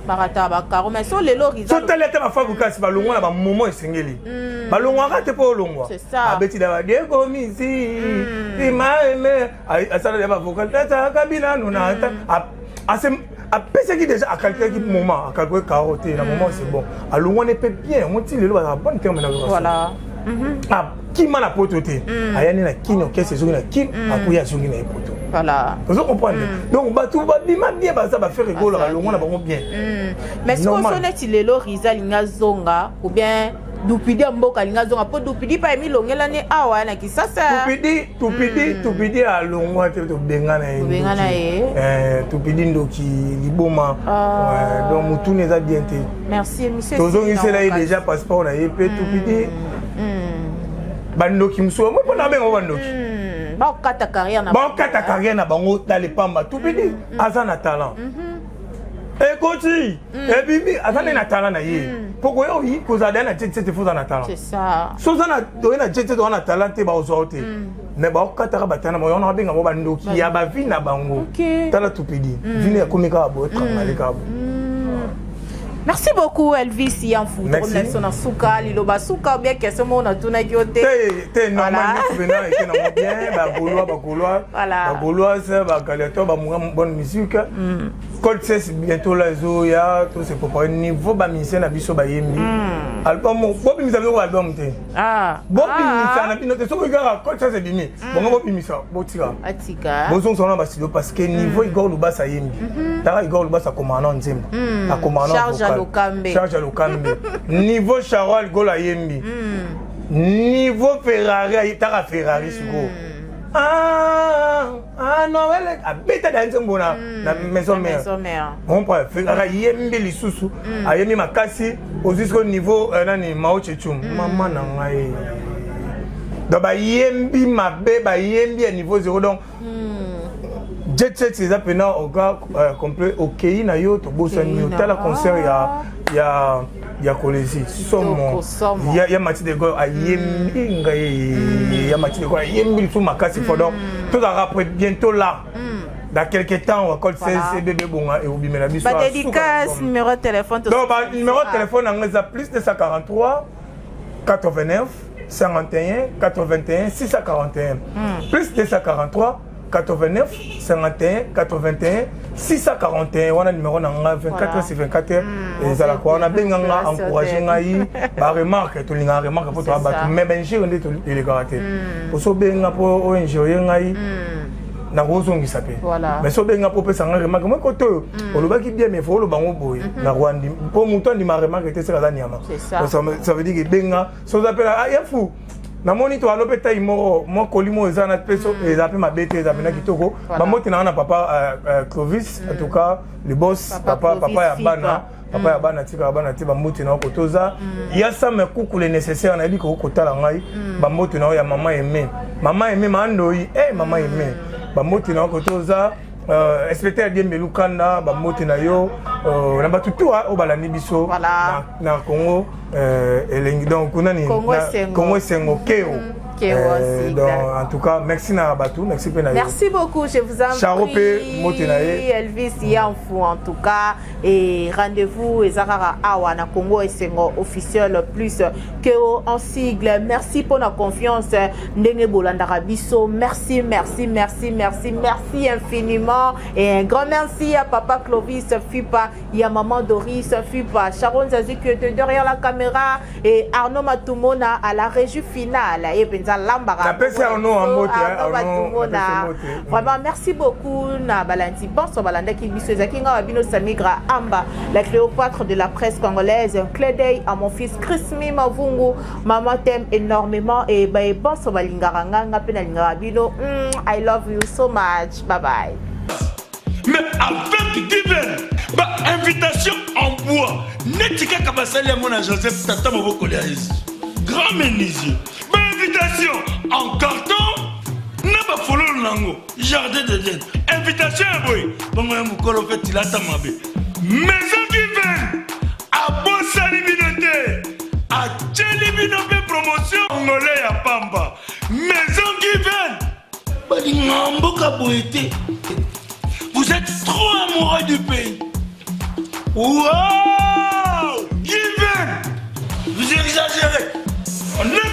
Barataka bacaro, mais so lelo So tali ata baFabregas balongwa na bamoment esengeli, balongwaka te mpo olongwa. Abeti da badiego misi imaeme, asala ya bavocal tataka bilano na apesaki déjà, acalculaki moment, acalculaki caro te na moment, c'est bon, alongwani mpe bien. Omoti lelo bazala bonne terme na. Akima na poto te, ayani na Kini, orchestre ezongi na Kini, akoyi azongi na ye poto. Ozo comprendre? Donc bato babima bien, baza baFerre Gola, balongwa na bango bien. Mais sikoyo so neti lelo Riza alingi azonga, ou bien Dupidi ya mboka alingi azonga, mpo Dupidi mpe emilongelani awa na Kisasa. Tupidi, Tupidi, Tupidi alongwa te, tobengana ye. Tobengana ye. Tupidi ndoki, liboma. Donc motuni eza bien te. Merci, monsieur. Tozongisela ye déjà passeport na ye mpe. Tupidi, bandoki mosusu mo mpona abenga bandoki. Bakokata carrière na Bakokata carrière na bango na lepamba. Tupidi aza na talent, ekoti ebimi, aza nde na talent na ye. Mpo koya oyi kozala deya na jet set, fo oza na talent. So oza oye na jet set, oza na talent te, bakozwa yo te. Mais bakokataka batala na bango, wana babenga bango bandoki ya bavie na bango. Tala Tupidi, vie akomi kaka boye, trangale kaka boye. Merci beaucoup, Elvis Yanfu. Merci. Na suka, liloba suka ou bien question moko natunaki yo te? Te, normal, mpena eke nango bien. Bagaulois, bagaulois, bagauloise, bagladiateur, bamunga bonne musique. Code 16 bientôt là ezoya, to se préparer. Niveau bamusicien na biso bayembi album, bobimisa biloko album te, bobimisa na bino te. Soki kaka code 16 ebimi bongo, bobimisa, botika, bozongisa wana bastudio, parce que niveau Igor Lubasa ayembi, taka Igor Lubasa akomaka na nzembo, akomaka na vocal Charge ya Lokambe. Niveau Charol Gol ayembi, niveau Ferrari, taka Ferrari sikoyo Noël abeta da nzembo na Maison Mère, comprend? Ferrari ayembi lisusu, ayembi makasi. Ozwi sikoyo niveau nani, Mao Chechum, mama na ngai. Donc bayembi mabe, bayembi ya niveau zéro. Donc jet set eza mpena oga complet. Okei na yo, tobosani yo. Tala concert ya Kolezi, somo ya Mati de Gaulle ayembi ngai, ya Mati de Gaulle ayembi lisusu makasi fo. Donc tozalaka après bientôt là, dans quelques temps, code 16 CBB bonga ekobimela biso. Badédicace, numéro de téléphone. Donc numéro de téléphone yango eza plus 243 89 51 81 641, plus 243 89 51 81 641. Wana numéro na nga, 24 heures sur 24 heures ezalaka wana. Benga nga, encourage ngai. Baremarque, tolingaka remarque mpo toya bato, mais bainjure nde elekaka te. Osobenga mpo oinjure ngai, nakozongisa mpe. Mais so obenga mpo opesa ngai remarque moi, kote oyo olobaki bien, mais fo oloba ngo boye, nakoandi mpo moto andima remarque te, seka aza nyama. Ça veut dire que benga so oza mpe ya fu. Namoni to alo mpe tai moko mwa koli moko eza na mpe so eza mpe mabe te, eza mpena kitoko. Bambote na nga na papa Clovis, en tout cas le boss. Papa papa, papa ya Clovis bana Fipa. Papa ya bana, tikaka bana te. Bambote na yo kotoza ya Sam Kuku le nécessaire. Nayebi koki kotala ngai. Bambote na yo ya mama Aime, mama Aime Mandoi, mama Aime, bambote na yo kotoza. Inspecteur Diembe Lukanda, bambote na yo na bato tu oyo balandi biso na Congo elengi, donc nani? Congo Esengo. Congo Esengo Keo. Keo aussi. Donc en tout cas, merci na bato, merci mpe na yo. Merci beaucoup, je vous en Charo prie. pe, mbote na ye. Elvis Yanfou, en tout cas. Et rendez-vous, ezalaka awa na Congo Esengo officiel plus que en sigle. Merci pour la confiance. Ndenge bolandaka biso. Merci, merci, merci, merci, merci infiniment. Et un grand merci à papa Clovis Fipa, et à maman Doris Fipa, Sharon Zazu qui était derrière la caméra et Arnaud Matumona à la régie finale. Et Benza Lambara. Napesi Arnaud mbote, hein, Arnaud Arnaud, Matumona. napesi mbote. Vraiment, merci beaucoup na balandi bonso balandaki biso. Ezalaki nga wa bino Samigra Amba, la Cléopâtre de la presse congolaise. Un clin d'œil à mon fils Chris Mimavungu. Maman t'aime énormément et ba bonso balingaka nga, nga pe nalingaka bino. I love you so much. Bye bye. Mais avec Given, bainvitation en bois neti kaka basali yango na Joseph, tata mobokoli ya Yesu, grand menuisier. Bainvitation en carton na bafololo nango, jardin d'Eden. Invitation ya boye bongo ya mokolo mpe tilata mabe. Maison Given abosani bino te, atieli bino mpe promotion ngole ya pamba. Maison Given balingaka mboka boye te. Vous êtes trop amoureux du pays. Wow! Given! Vous exagérez. On est